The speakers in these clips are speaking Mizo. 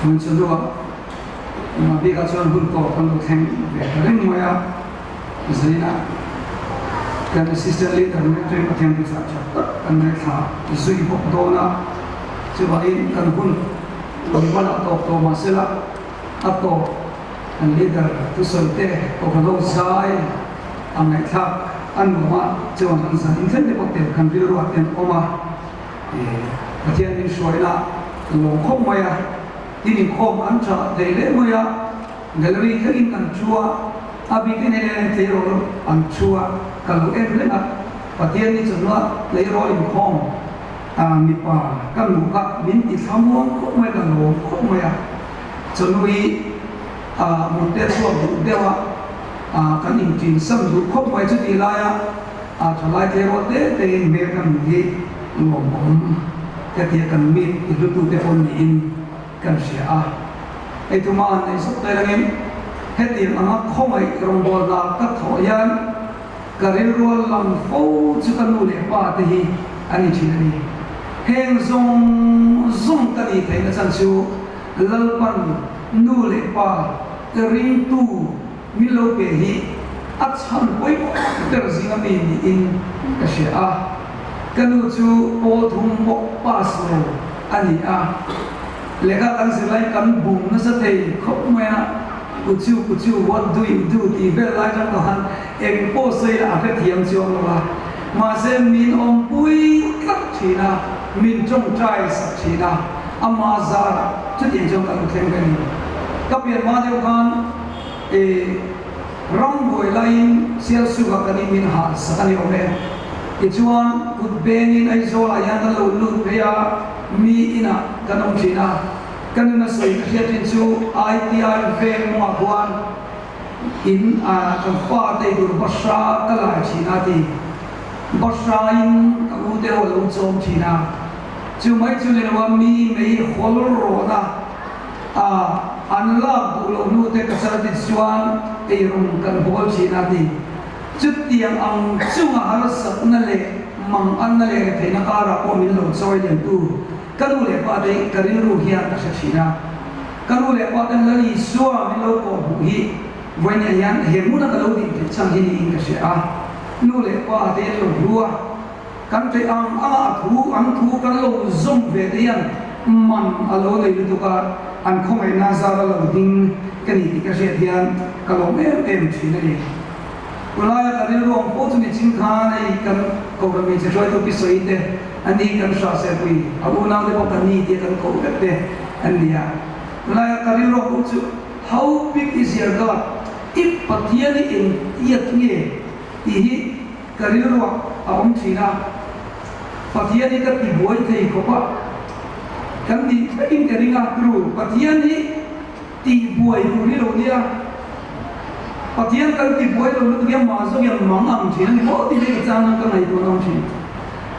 Hmun chu hnuah a bikah chuan hun tawp kan lo thleng ve ta reng mai a, zainah kan assistant leader mek chuan Pathian thuchah tha tak kan ngaithla zui bawk dawn a, chuvangin kan hun mimal ah tawp tawh mahsela a tawp kan leader thusawi te pawh kan ho zai a ngaihthlak a nuam a, chuan kan zan inthleng te pawh tel kan rilru ah te an awm a. Pathian min hruaina lawm khawp mai a, tin inkhawm an tha thei hle mai a, gallery thlengin kan thu a, a bikin hei hian tleirawl an thu a, ka lo en reng a, Pathian ni chawhnuah tleirawl inkhawm mipa ka hmuh kha min ti thlamuang khawp mai, ka lawm khawp mai a, chawhnu hi mut te chhuak duh deuh a, kan inṭinsam duh khawp mai chutih laia. A thalai tleirawl te tein hmel kan hmuh hi nuamawm ka ti a, kan mit ti hlutute pawh niin kan hria a. Hei tuma an neih zawk daih langin hetiang anga khawngaih rawngbawlna ka thawh hian ka rilrual lang fo chu ka nu leh pa te hi a ni thin a ni. Heng zawng zawng ka nih theihna chan chu Lalpan nu leh pa ringtu Min lo pe hi a chhan pawimawh ber zinga mi niin ka hria a, ka nu chu pawl thum pawh pass lo a ni a, lehkha kan zir laiin kan bum nasa thei khawp mai a, Kuchu kuchu what do you do tih vel lai tang khan eng pawh sawi lah a hrethiam chuang lo a, mahse min awmpui tlat thin a, min tawngtai sak thin a, ama zarah chutiang chuan ka lo thleng ve a ni. Ka pian hma deuh khan. I ram buai laiin Sialsuka kan in min hal sak a ni awm e. Tichuan kut bengin Aizawlah hian kan lo lut phei a, mi inah kan awm thin a. Ka nuna sawi ka hriat thin chu ITI veng mawngah khuan in a kan fate i tur Bahra ka lai thin a ti. Bahra in ka u te ho a lo chawm thin a. Chu mai chu ni lo a mi mei hawl rawn a. A, an lak duh loh hnu te ka chal tit chuan eirawng kan bawl thin a ti. Chutiang ang chunga harsatna leh manganna leh retheihna karah pawh min lo chawi liantu ka nu leh pa te ka rilru hian ka hre thin a. Ka nu leh pa ten Lal Isua min lo kawh hmuh hi vawinia hian he hmuna ka lo din theih chang hi niin ka hria a. Nu leh pa te an lo hlu a. Kan theih ang anga a thu an thu kan lo zawm ve te hian man a lo nei lutuk a, an khawngaihna zar a lo ding ka ni tih ka hriat hian ka lawm em em thin a ni. Tulaia ka rilru ang pawh chu ni ching khan hei kan Kohhran hmeichhe hruaitu Pi Sawi te an ni kan hra serpui a unau te pawh ka ni tia kan koh vek te an ni a. Tulaia ka rilru ang pawh chu How big is your God? I Pathian i engtiat nge tih hi Ka rilruah a awm thin a, Pathian hi ka ti buai thei khawp a, kan tih thlekin ka ring a, ru Pathian hi tih buai tur hi lo nia, Pathian kan ti buai lo lutuk hian mah zawk hian mang ang thin a ni maw tih hi ka chang nan ka ngaihtuah ngam thin.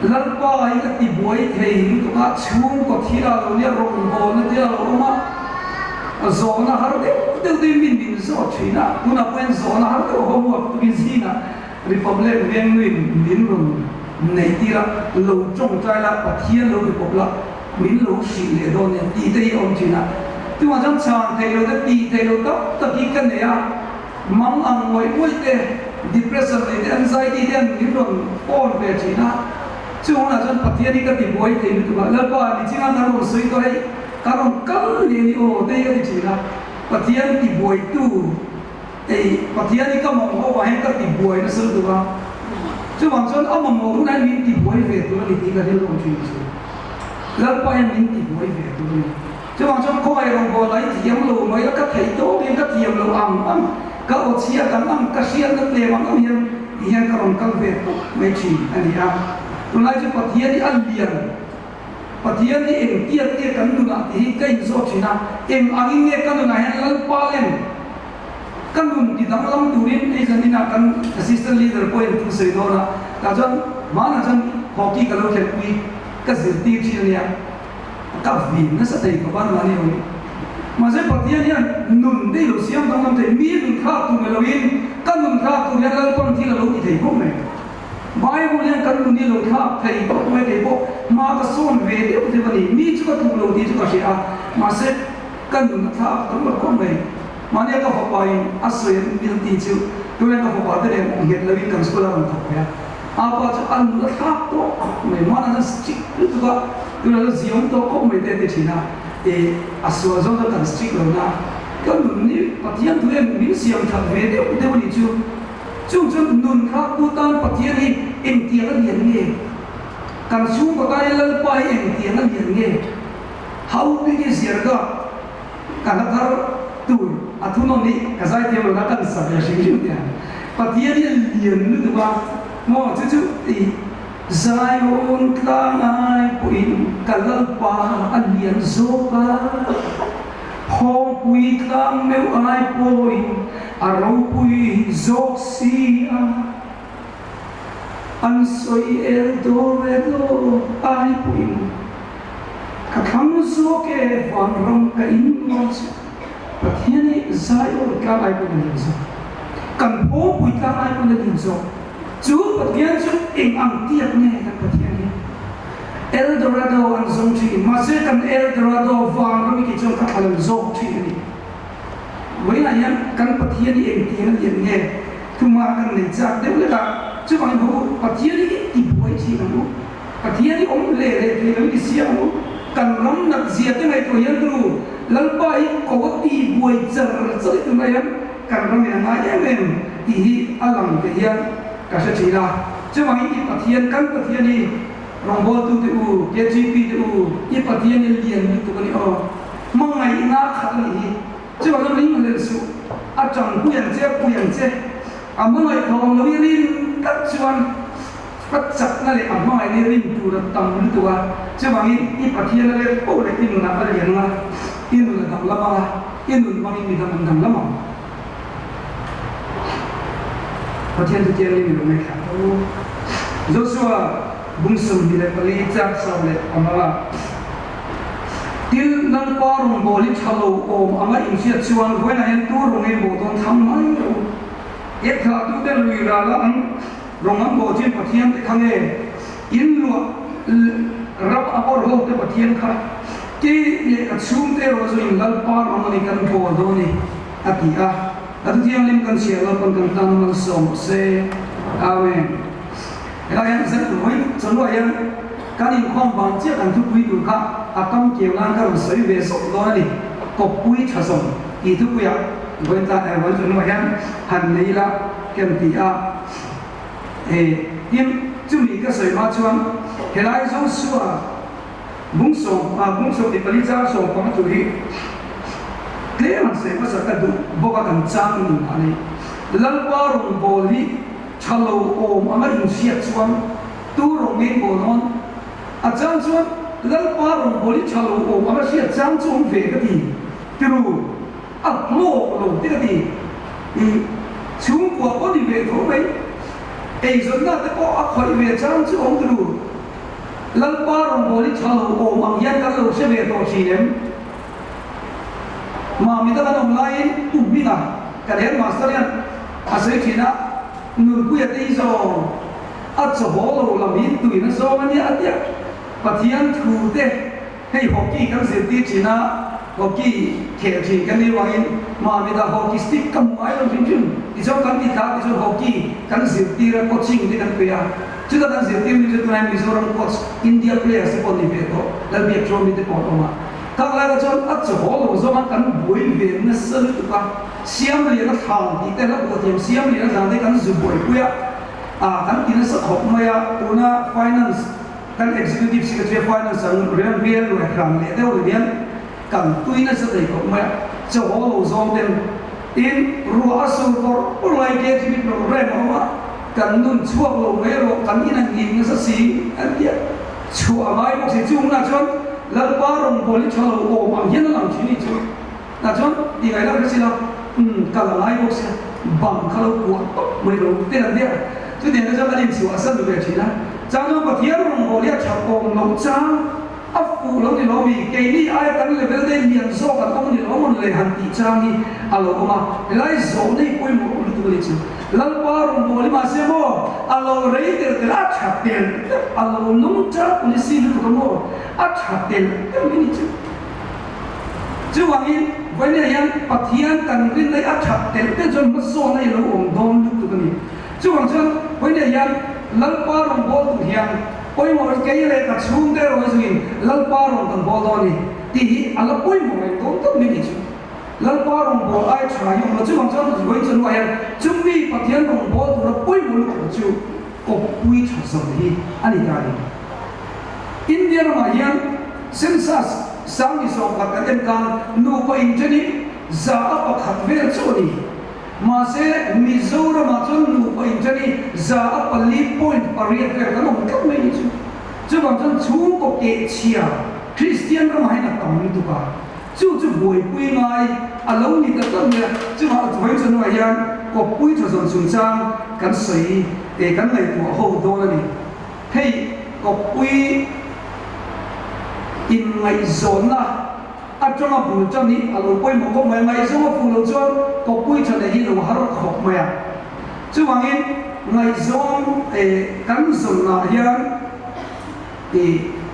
Lalpa hi ka ti buai thei lutuk a, chhungkaw thil a lo nia, rawngbawlna te a lo awm a, zawhna har deuh deuh te hi min min zawt thin a, tunah pawh hian zawhna har deuh ho huap tukin zingah Republic vengnuin min rawn neih tir a, lo tawngtai la, Pathian lo ripawp la, min lo hrih leh dawn nia tih te hi a awm thin a. Chuvang chuan chhan theih lo te, tih theih lo tam tak hi ka nei a, mang ang ngawih ngawih te, depression nei te, anxiety te an min rawn phone ve thin a. Chung hunah chuan Pathian hi ka ti buai thei lutuk a, Lalpa nichinga ka rawn sawi tawh hei, ka rawn kal leh ni aw te hi ka ti thin a, Pathian ti buaitu. Ei, Pathian hi ka mamawh vang hian ka ti buai nasa lutuk a, chuvang chuan a mamawh hunah hian min ti buai ve tur a ni tih ka rilru thin chu. Lalpa hian min ti buai ve tur a ni. Chuvang chuan khawngaih rawngbâwl lah hi thiam lo mai la, ka theih tawk hian ka thiam lo ang ang, ka aw chhiat ang ang, ka hriatna tlem ang ang hian ti hian ka rawn kal ve tawp mai thin a ni a. Tunlai chu Pathian hi a lian. Pathian hi engtiat nge kan nunah tih hi ka inzawt thin a, eng angin nge ka nunah hian Lalpa lem ka nun ti danglam turin hei zan inah kan assistant leader pawhin thu sawi dawn a, tah chuan hmanah chuan hockey ka lo khelhpui ka zirtir thin a nia, ka vin nasa thei khawp a mahni awm. Mahse Pathian hian nun te i lo siam danglam thei, mi nun thlak tur ni loin ka nun thlak tur hian Lalpan thil a lo ti thei khawp mai. Bible hian kan nun hi lo thlak thei tawp mai kei pawh hma ka sawn ve deuh deuh a ni. Mi chu ka tluk lo tih chu ka hria a, mahse. Ka nun a thlak tam lo khawp mai. Mahnia ka fapa in a sawi an mil ti chu tunah ka fapa te nen nghet lo in kan school a rawn thawk ve a. A pa chu a nun a thlak tawh khawp mai. Mahna chuan strict lutuk a, tunah chuan ziawm tawh khawp mai te a ti thin a. Ih, a sual zawng chuan kan strict lo na. Ka nun hi Pathian thu hian min siam that ve deuh deuh a nih chu. Chung chuan nun thlaktu tan Pathian hi engtiang a lian nge? Kan chhungkaw tan hi Lalpa hi engtiang a lian nge? Haupi hi ziar ka ka hla thar tur a thunawn hi ka zaithiam lo na kan sa ve hrim hrim teh ang. Pathian hi a lian lutuk a maw chu chu i Zion tlang ai pawhin ka Lalpa a lian zawk a, Phawngpui tlang meuh ai pawhin a ropui zawk si a. An sawi el Dorado ai pawhin ka thlang zawk e vanram ka in nuam chu Pathian hi Zion tlang ai pawhin a lian zawk kan phawpui tlang ai pawhin a lian zawk chu Pathian chu eng ang tiak nge kan Pathian hi El Dorado an zawng thin mahse kan El Dorado vanram i tih chuan ka thla lo zawk thin a ni. Vawiinah hian kan Pathian hi engtiang a lian nge? Thuma kan nei chak deuh lek a, chuvangin haw u, Pathian hi i ti buai thin ang u, Pathian hi awm hle leh thei lo i ti siam ang u, kan ram nat zia te ngaihtuah hian turu Lalpa hi ko a ti buai char char i tunah hian kan ram in a ngai em em tih hi a lang te hian ka hre thin a, chuvangin i Pathian kan Pathian hi rawngbawltute u, KGP te u, i Pathian hi lian lutuk a ni aw. Hmangaihna khat a nih hi. Chuvang chuan ring hlel suh, a tang pui ang che, a pui ang che. A hmangaih thawm lo i rin tlat chuan a chakna leh a hmangaihna i rin tur a tam lutuk a. Chuvangin i Pathian a let poh leh i nunah a lian ang a, i nun a danglam ang a, i nun hmangin midang an danglam ang. Pathian chu tiangin mi lo ngaithla tho. Joshua bung 24 chak 15. Tin, Lalpa rawngbâwl hi ṭha lo awm anga inhriat chuan vawiinah hian tu rawng nge bawh dawn thlang mai rawh u. Ek thlahtute lui rala an rawng an bawh chin Pathian te kha nge in luah ram a bawr ho te Pathian kha kei leh ka chhungte erawh chu in Lalpa rawng a ni kan bawl dawn ni a ti a. A thu thianghlim kan chhiar Lalpan kan tan malsawm rawh se. Amen. Helai hian zet vawiin chawhnuah hian kan inkhawm vang chiah kan thupui tur kha a kam keu nan ka rawn sawi ve zawk dawn a ni. Kawppui tha zawng tih thupuiah vawiin tlan eh vawiin chawhnuah hian han nei ila kem ti a. Tin, chumi ka sawi hma chuan helai Joshua bung sawm ah bung 24 chang 15 tur hi tlem han sawi hmasa ka duh bawk a kan chang nun a ni. Lalpa rawngbâwl hi Tha lo awm anga inhriat chuan tu rawng ngei bawl dawn? A chang chuan Lalpa rawngbâwl hi tha lo awm anga hriat chang chu awm ve ka ti. Tiru, a hlawk lo te ka ti. I chhungkua pawh ni ve tho mai. Eizawnna te pawh a khawih ve chang chu awm tiru. Lalpa rawngbâwl hi tha lo awm ang hian kan lo hre ve tawh thin em? Mamita kan awm laiin Pu Hminga kan headmaster hian a sawi thin a, Nunpuia te hi zawng a chaw lo lam hi tuina zawng a nia a tia. Pathian thu te hei hockey kan zirtir thin a, hockey khel thin kan nih vangin Mamita hockey stick ka hmu ngai lo hrim hrim tichuan kan ti thla tichuan hockey kan zirtir a, coaching te kan pe a, chuta kan zirtir mi chu tunah hian Mizoram coach India players te pawh ni ve tawh Lalbiakṭhuami te pawh an awm a. Khang laia chuan a chaw lo zawng a kan buai ve nasa lutuk a, Siamliana thlan tih te hla buh thiam Siamliana thlan te kan zu buaipui a, ah kan ti nasa khawp mai a, tuna finance kan executive secretary finance ang rian hmel luai hran leh deuh reng hian kan tui nasa thei khawp mai a, chaw lo zawng ten tin ruah a sur bawrh bawrh lai KGB program a awm a, kan nun chhuak lo mai erawh kan in an ngih nasa si an ti a. Chhuah a ngai bawk si. Chung hunah chuan Lalpa rawngbâwl hi ṭha lo awm ang hian a lang ṭhin ni chu. Tah chuan ti ngai lo hre si la, umm kal a ngai bawk sia, bang kha lo kuah tawp mai lo te an nia. Chutiang te chuan kan inchhuah a san ve ṭhin a. Chang chuan Pathian rawngbâwl hi a ṭha awm loh chang a fuh lo ni lo mi, keini aia kan level te lian zawk an awm ni lo mawn le han tih chang hi a lo awm a. Helai zawhna hi pawimawh lutuk a ni chu. Lalpa rawngbâwl hi mahse maw a lo rei tel tel a tha tel tel a lo lung chang policy lutuk a maw a tha tel tel mai ni chu. Chuvangin, vawiinah hian Pathian kan rinna hi a that telh telh chuan hmasawnna hi a lo awm dawn lutuk a ni. Chuvang chuan, vawiinah hian Lalpa rawn bawl tur hian pawimawh hi kei leh ka chhungte erawh hi chungin Lalpa rawn kan bawl dawn a ni tih hi a la pawimawh reng dawn tawp mai ni chu. Lalpa rawn bawl ai tha hi awm lo. Chuvang chuan, vawiin chu hnuaiah hian chumi Pathian rawn bawl tura pawimawh lutuk chu kawppui tha zawng hi a ni ta a ni. India ramah hian census 2010 kan en khan nupa inṭhenin 1% vel chu a ni. Mahse, Mizoramah chuan nupa inṭhen hi 4.8% vel kan awm tlat mai ni chu. Chuvang chuan chhungkaw kehchhia Kristian ramah hian a tam lutuk a, chu chu buaipui ngai a lo ni ta tlat mai a. Chuvang vawiin chu hnuaiah hian kawppui tha zawn chungchang kan sawi kan ngaihtuah ho dawn a ni. Hei kawppui inngaihzawnna atanga bul tan hi a lo pawimawh khawp mai a, ngaihzawng a fuh loh chuan kawppui tha leh hi lo har khawp mai a. Chuvangin ngaihzawng kan zawnah hian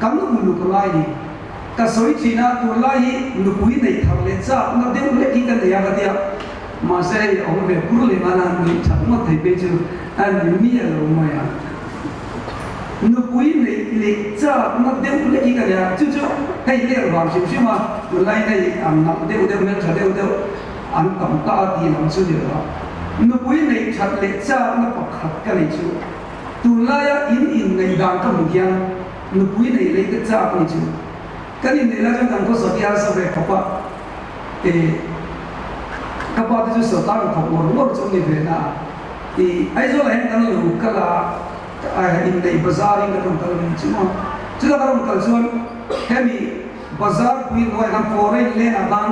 kan uluk a ngai ni. Ka sawi thin a, tunlai hi nupui neih thar leh chakna deuh hlek hi ka nei a ka tia, mahse hei a awm ve kur leh ngan a, nuih that ngawt thei phei chu a ni miah lo mai a. Nupui neih leh chakna deuh hlek hi ka nei a, chu chu hei ler vang hrim hrim a, tunlai hei an nalh deuh deuh, hmeltha deuh deuh an tam ta a tih lam chu ni lo a. Nupui neih that leh chakna pakhat ka nei chu tunlaia in inneih dan ka hmuh hian, Nupui nei lei te chak ni chu kan inneih lai chuan kan khawsak hi harsa ve khawp a, e ka pa te chu sawrkar rawn thawk ngawr ngawr chu ni ve na a, i Aizawl ah hian kan lo kal a, inneih bazar in kan rawn kal ve chu maw, chutah kan rawn kal chuan hemi bazar pui hnuaiah khan foreign land ah khan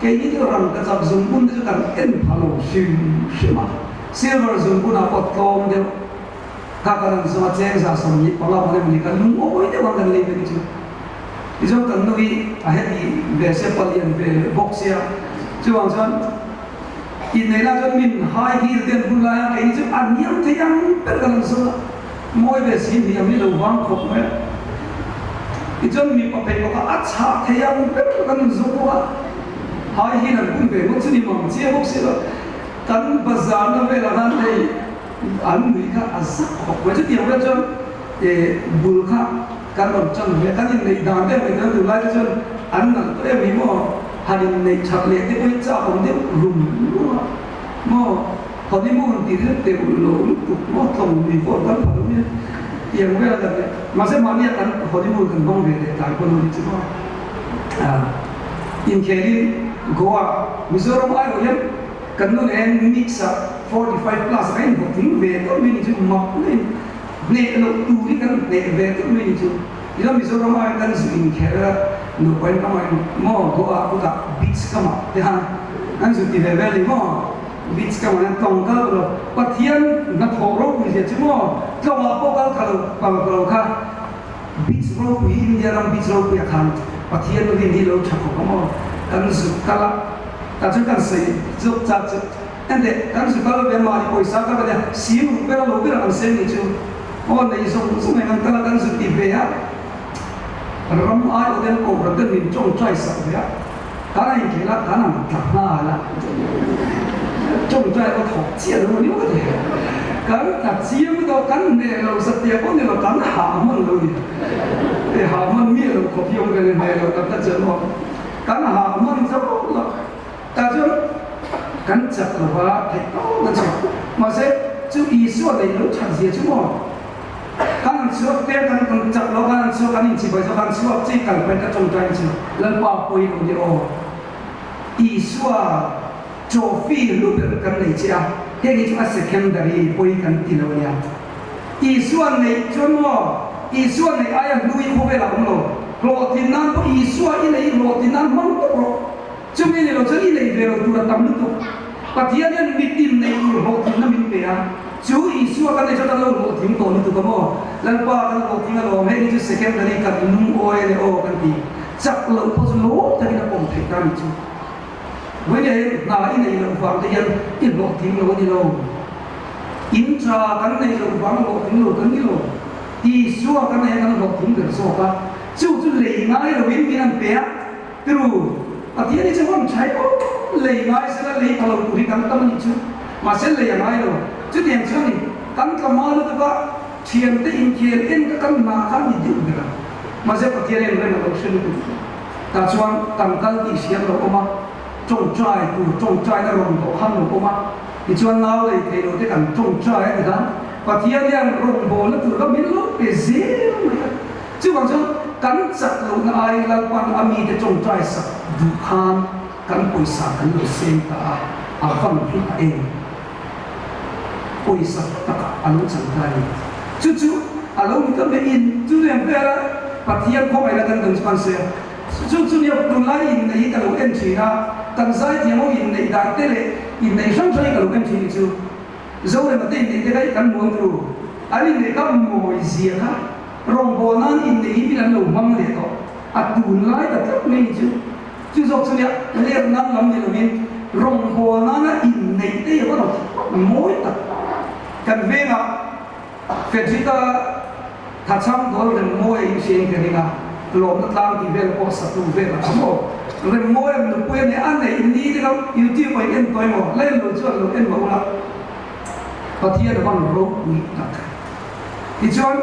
keini chu rangkachak zungbun te chu kan en pha lo hrim hrim a, silver zungbun ah pawh tlawm deuh. Kha kan an zawng a cheng 25 man emaw ni kan lungawi deuh ang kan lei ve ni chu. Tichuan kan nu hi a heti ve sia palian ve bawk sia chuvang chuan inneih lah chuan min high heel te an hun lai a keini chu a hniam thei ang ber kan an zawng a mawi ve si hniam hi lo vang khawp mai a. Tichuan mipa pheikhawk a a chhah thei ang ber kan an zawng bawk a high heel an hun ve ngawt chu ni mang chiah bawk si lo kan bazar na velah khan hei An nui kha a zak khawp mai. Chutiang vel chuan bul kha kan rawn tan ve a, kan inneih dan te mai chuan tunlai te chuan an nalh tawh em hi maw, han inneih that leh te pawh hi chak awm deuh rum rum a maw, honeymoon tih te chu teuh lo lutuk maw, tlawng lui pawh an kal pha lo mai a, tiang vel a kan nia. Mahse mahnia kan honeymoon kan hmang ve leh tlai pawh lo ni chu maw. Inkhelin Goa, Mizoram aiawh hian Kan nu nen mix ah 45 plus a in hlawhtling ve tawh mai ni chu mak mai in hneh loh tur hi kan hneh ve tawh mai ni chu ila Mizoram ah hian kan zu in kher a nupa in kamah in maw Goa kutah beach kamah te khan an zu ti ve vel ni maw beach kamah hian tlawng kal lo Pathian hnathawh ropui zia chu maw tlawngah pawh kal kha lo kal lo kha beach ropui India ram beach ropui ah khan Pathian rin hi lo tha khawp a maw kan zu kal a. Tah chuan kan sawi zawk chak chu enteh kan zu kal ve mahni pawisa ka vel a sing ruk ber a lo ber ang se ni chu aw nei zawng zawng eng ang kal a kan zu ti ve a ram ai aw ten kohhran ten min tawngtai sak ve a kan a inkhel a kan ang tla nghal a tawngtai aw thawk chiah lo a ni maw ti kan tla chiang tawh kan hneh lo satliah pawh ni lo kan hah hman lo ni hah hman miah lo khawp hi awm ve hneh lo tak tak chuan aw. Kan hah hman zo lo ta chuan kan chak lo va theih tawp na chu. Mahse chu Isua neih lo that zia chu maw? Kan han chhuak te kan kan chak lo kan han chhuak kan inchibai zo kan chhuak chi kal pahin ka tawngtai chu Lalpa pawi lo ni aw. Isua trophy lu ber kan nei che a, heng hi chu a secondary pawi kan ti lo nia. Isua neih chuan maw? Isua neih aia hlui khawvelah awm lo. Hlawhtlin nan pawh Isua i neih hlawhtlin nan hmang tawp rawh. Chumi ni lo chuan i nei ve lo tur a tam lutuk. Pathian hian mitin neih tur hlawhtlinna min pe a, chu Isua kan nei chuan kan lo hlawhtling tawh lutuk a maw? Lalpa kan hlawhtling alawm, hei hi chu secondary kan lungawi a ni aw kan ti. Chak loh pawh chu lawm takin a pawm theih ta ni chu. Vawiin hian hna i neih loh vang te hian i hlawhtling lo a ni lo. In tha kan neih loh vang hlawhtling lo kan ni lo. Isua kan neih a kan hlawhtling ber zawk a, chu chu lei ngai loin min an pe a, tiru. Pathian hi chu hun tha i awm lei ngai sela lei pha lo tur hi kan tam a nih chu. Mahse lei a ngai lo. Chutiang chuan ni kan tlama lutuk a thiante inkhel en ka kan hna kha a ni deuh ber a. Mahse Pathian hian reng a lo hre lutuk. Tah chuan kan kal tih hriam lo awm a, tawngtai tur tawngtaina rawn dawh khan lo awm a. Tichuan nau lei thei lo te kan tawngtai a ti khan Pathian hian rawngbawlna tur kha min lo pe zel mai a. Chuvang chuan kan chak lohna ai Lalpan a mite tawngtai sak duh khan kan pawisa kan lo seng ta a, a van hlu ta em? Pawisa takah a lo chan ta a ni. Chu chu a lo ni ta mai in chu reng vel a Pathian khawngaihna kan dang chu kan sawi a. Chu chu nia tunlai inneih hi ka lo en thin a, kan zaithiam ho inneih dan te leh inneih hrang hrang hi ka lo en thin hi chu Zorema te inneih te kha kan muang turu an inneih kha mawi zia kha Rawngbawl nan inneih hi min an lo hmang leh tawh a tunlai ta tlat mai ni chu. Chu zawk chu nia ler nan lam ni lovin rawngbawl nana inneih te hi a va mawi tak. Kan vengah Frederick-a thachhang dawl Remmawi a inhriain ka ring a, lawmna tlang tih vel pawh satu vel a tam aw. Remmawi a nupui a nia, a neih ni te kha YouTube ah in en tawh emaw, la en lo chuan lo en mah ula, Pathian a van ropui tak. Tichuan,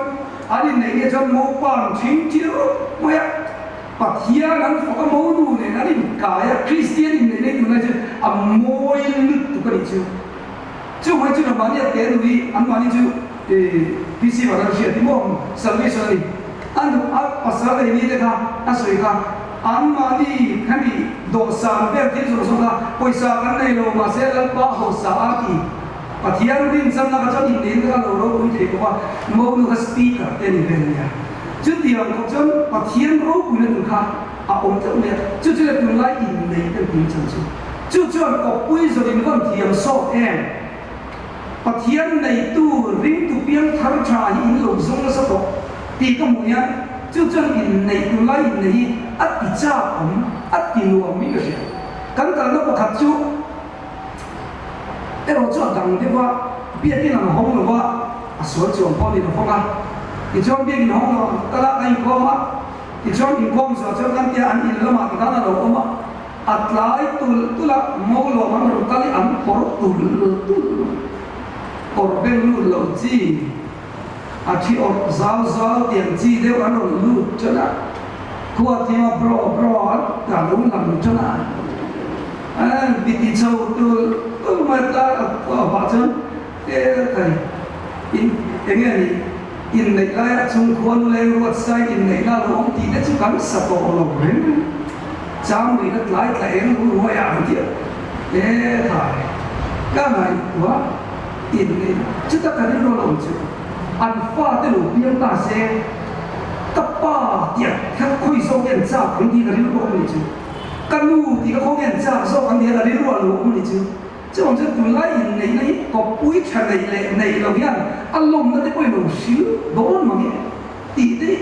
an inneih nia chuan Mopa'n thing thil rup mai a, Pathian an fak a, Monu nen an inkai a, Kristian inneih nei tunlai chu a mawi lutuk a nih chu. Chuvang chu mahni a te nui anmahni chu PC vang an hriat hi maw salvation a ni. A nu a pasal nei ni te kha a sawi kha anmahni hemi dawhsan vel thil zawng zawng kha pawisa kan nei lo mahse Lalpa hausa a ti. Pathian rinchangna kha chuan inneihna kha lo ropui thei bawk a, monu kha speaker te ni vel nia. Chutiang khawp chuan Pathian ropuina tur kha a awm teuh mai a, chu chu le tunlai inneih kan tih chan chu. Chu chuan kawppui zawh in vawn thiam sawt em? Pathian neitu ringtu piang thar tha hi in lo zawng nasa tawh tih ka hmuh hian chu chuan inneih tunlai inneih hi a ti chak awm, a ti nuam in ka hria. Kan kalna pakhat chu erawh chu a dang deuh a, biakin ang hawng lo va, a sual chuang pawh ni lo hawng a, tichuan biakin hawng lo ang kal a, a inkhawm a, tichuan inkhawm zawh chuan kan tia an in lamah tikhan a lo awm a, a tlai tulh tulh a, mo lawm an rawn kal i an kawr tulh tulh, kawr beng lut lo chi, a thi awrh zau zau tiang chi deuh an rawn lut tan a, khua thima bro bro an ta lo lang tan a, an ti ti chho tul tul mai a tlai a vah chuan e kai in eng nge ni inneih laia chung khuanu leng ruat sai inneihna lo awm tih te chu kan sa tawh lo reng chang rih na tlai tla eng ru ruai ah an ti a e khai ka ngaihtuah. Inneih chuta ka rilru lo chu an fate lo piang ta se, ka pa tih a kha khawi zawk nge an chak ang tih ka rilru a awm a nih chu, ka nu tih kha khaw nge an chak zawk ang tih kha ka rilru a lo awm a nih chu. Chuvang chuan tunlai inneihna hi kawppui tha neih leh neih lo hian a lawmna te pawh i lo hril dawn mang e tih te hi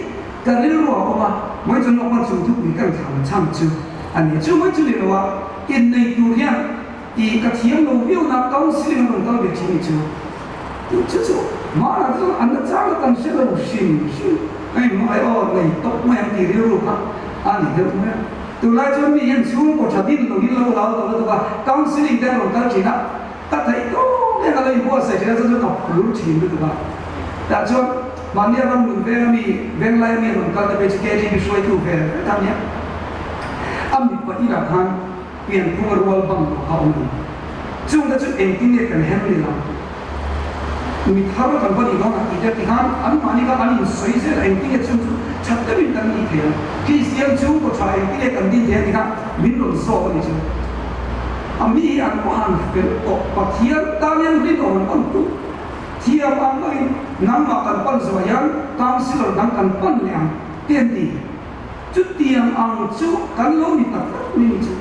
ka rilru a awm a. Mai chuan lawk hman chung thupui kan thlan chhan chu a ni. Chu mai chu ni lo a, innei tur hian Tih ka thiam lo viau na counselling an rawn kal ve thin ni chu tih chu chu hmanah te chuan an la chang a kan hre lo hrim hrim hei mai aw nei tawp mai ang tih rilru kha a ni deuh mai a tunlai chuan mi hian chhungkaw tha din lo in lo hlau tawh lutuk a counselling te an rawn kal thin a ka theih tawp hian ka lo inbuatsaih thin a chu chu ka phur thin lutuk a tah chuan mahnia ram nun veng ami venglai ami an rawn kal te phei chu KTP hruaitu ve vek a nia a mipa inah khan Pianphung a rual bang lo kha awm ang. Chungte chu engtin nge kan hem ni lang? Mi thar kan va nih dawn ang tih te ti khan anmahni kha an insawi zel a, engtin nge chung chu that deuhin kan nih thei ang? Kristian chhungkaw tha engtin nge kan din thei ang ti kha min rawn zawk a ni chu. A mi hi an pawh han fel tawh, Pathian tan hian rinawm an pan tuk. Thiam ang angin nangmah kan pan zawh hian councillor dang kan pan leh ang te an ti. Chutiang ang chu kan lo ni tak tak mai ni chu.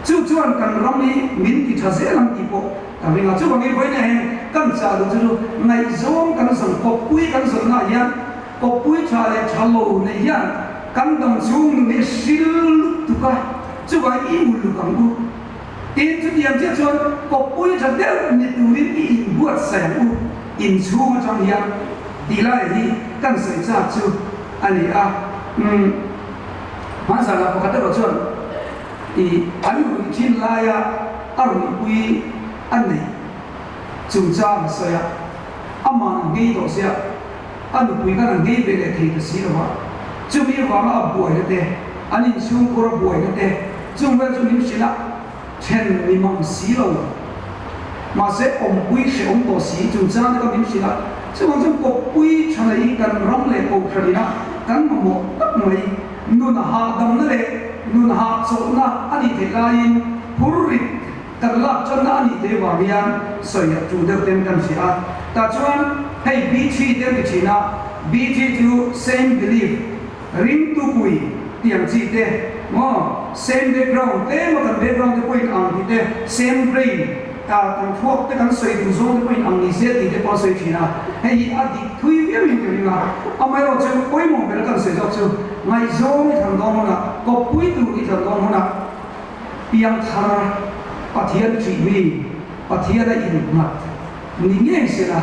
Chu chuan kan ram hi min ti tha zel ang tih pawh ka ring a. Chuvangin vawiin ah hian kan chah duh chu chu ngaihzawng kan zawn, kawppui kan zawnna ah hian kawppui tha leh tha lo neih hian kan dam chhung nun hi hril lutuk a, chuvangin i uluk ang u. Tin, chutiang chiah chuan kawppui tha deuh ni turin i inbuatsaih ang u, inchhung atang hian tih lai hi kan sawi chak chu a ni a. Umm, hmanzan ah pakhat erawh chuan I an ruih thin laia a ruihpui a neih chungchang a sawi a, ama'n a nghei tawh sia, a nupui khan a nghei ve leh thei ta si lo va, chumi avanga a buaina te, an inchhungkhur a buaina te, chung vel chu min hrilh a, then ni mang si lo. Mahse, awmpui hrehawm tawh si chungchang te kha min hrilh a, chuvang chuan kawppui tha leh kan ram leh kohhran ina kan mamawh tak mai nun hahdamna leh nun hahchawlhna a nih theih laiin phurrit kan lak channa a nih theih vang hian sawi a tu deuh ten kan hria a. Tah chuan hei BT te an ti thin a, BT chu same belief, ringtu pui tih ang chi te maw, same background tlema kan background te pawh in ang tih te, same brain ah kan thluak te kan sawi duh zawng te pawh in ang ni se tih te pawh a sawi thin a. Hei hi a dik thui viau in ka ring a, amaherawh chu pawimawh ber kan sawi zawk chu ngaihzawng i thlan dawn hunah, kawppui tur i thlan dawn hunah, Piangthar Pathian ṭih mi, Pathiana innghat ni ngei sela,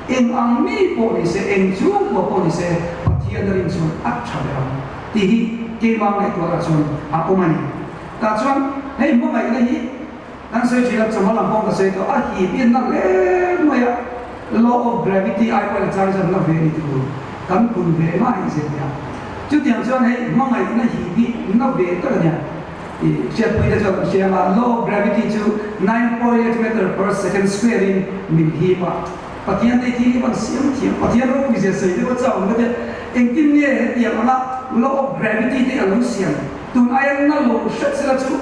eng ang mi pawh ni se, eng chhungkua pawh ni se, Pathiana rin chuan a ṭha ber ang tih hi keimah ngaihtuahah chuan a awm a ni. Tah chuan hei hmangaihna hi kan sawi ṭhin a, chawhma lam pawh ka sawi tawh, a hip in na hle mai a, law of gravity ai pawhin a chang chuan na ve ni tur kan kun ve mai zel nia. Chutiang chuan hei hmangaihna hip hi na ve tak a nia. I hriatpuite chuan an hria a, law of gravity chu 9.8 meter per second square in min hip a. Pathian te thil hi van siam thiam, Pathian ropui zia sawi deuh a chau ang ka tia, engtin nge hetiang anga law of gravity te a lo siam? Tun aia na lo hret sela chu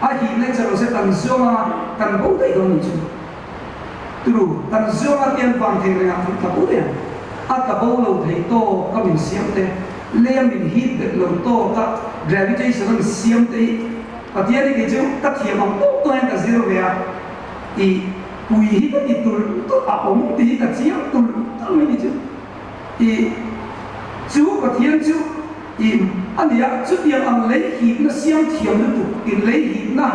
a hihna chalo se kan zuang anga kan bo daih dawn ni chu. Turu, kan zuang a tian vang thei rengah kan tla bo daih ang. A tla bo lo thei tawk a min siam te, leia min hip bet lo tawk a gravitation a min siam te hi Pathian hi kei chu ka thiam ang tawk tawk hian ka zir ve a, i pui hi ka ti tulh tulh a awm tih hi ka chiang tulh tulh mai ni chu. I chu Pathian chu i a nia, chutiang ang lei hipna siam thiam lutuk, in lei hipna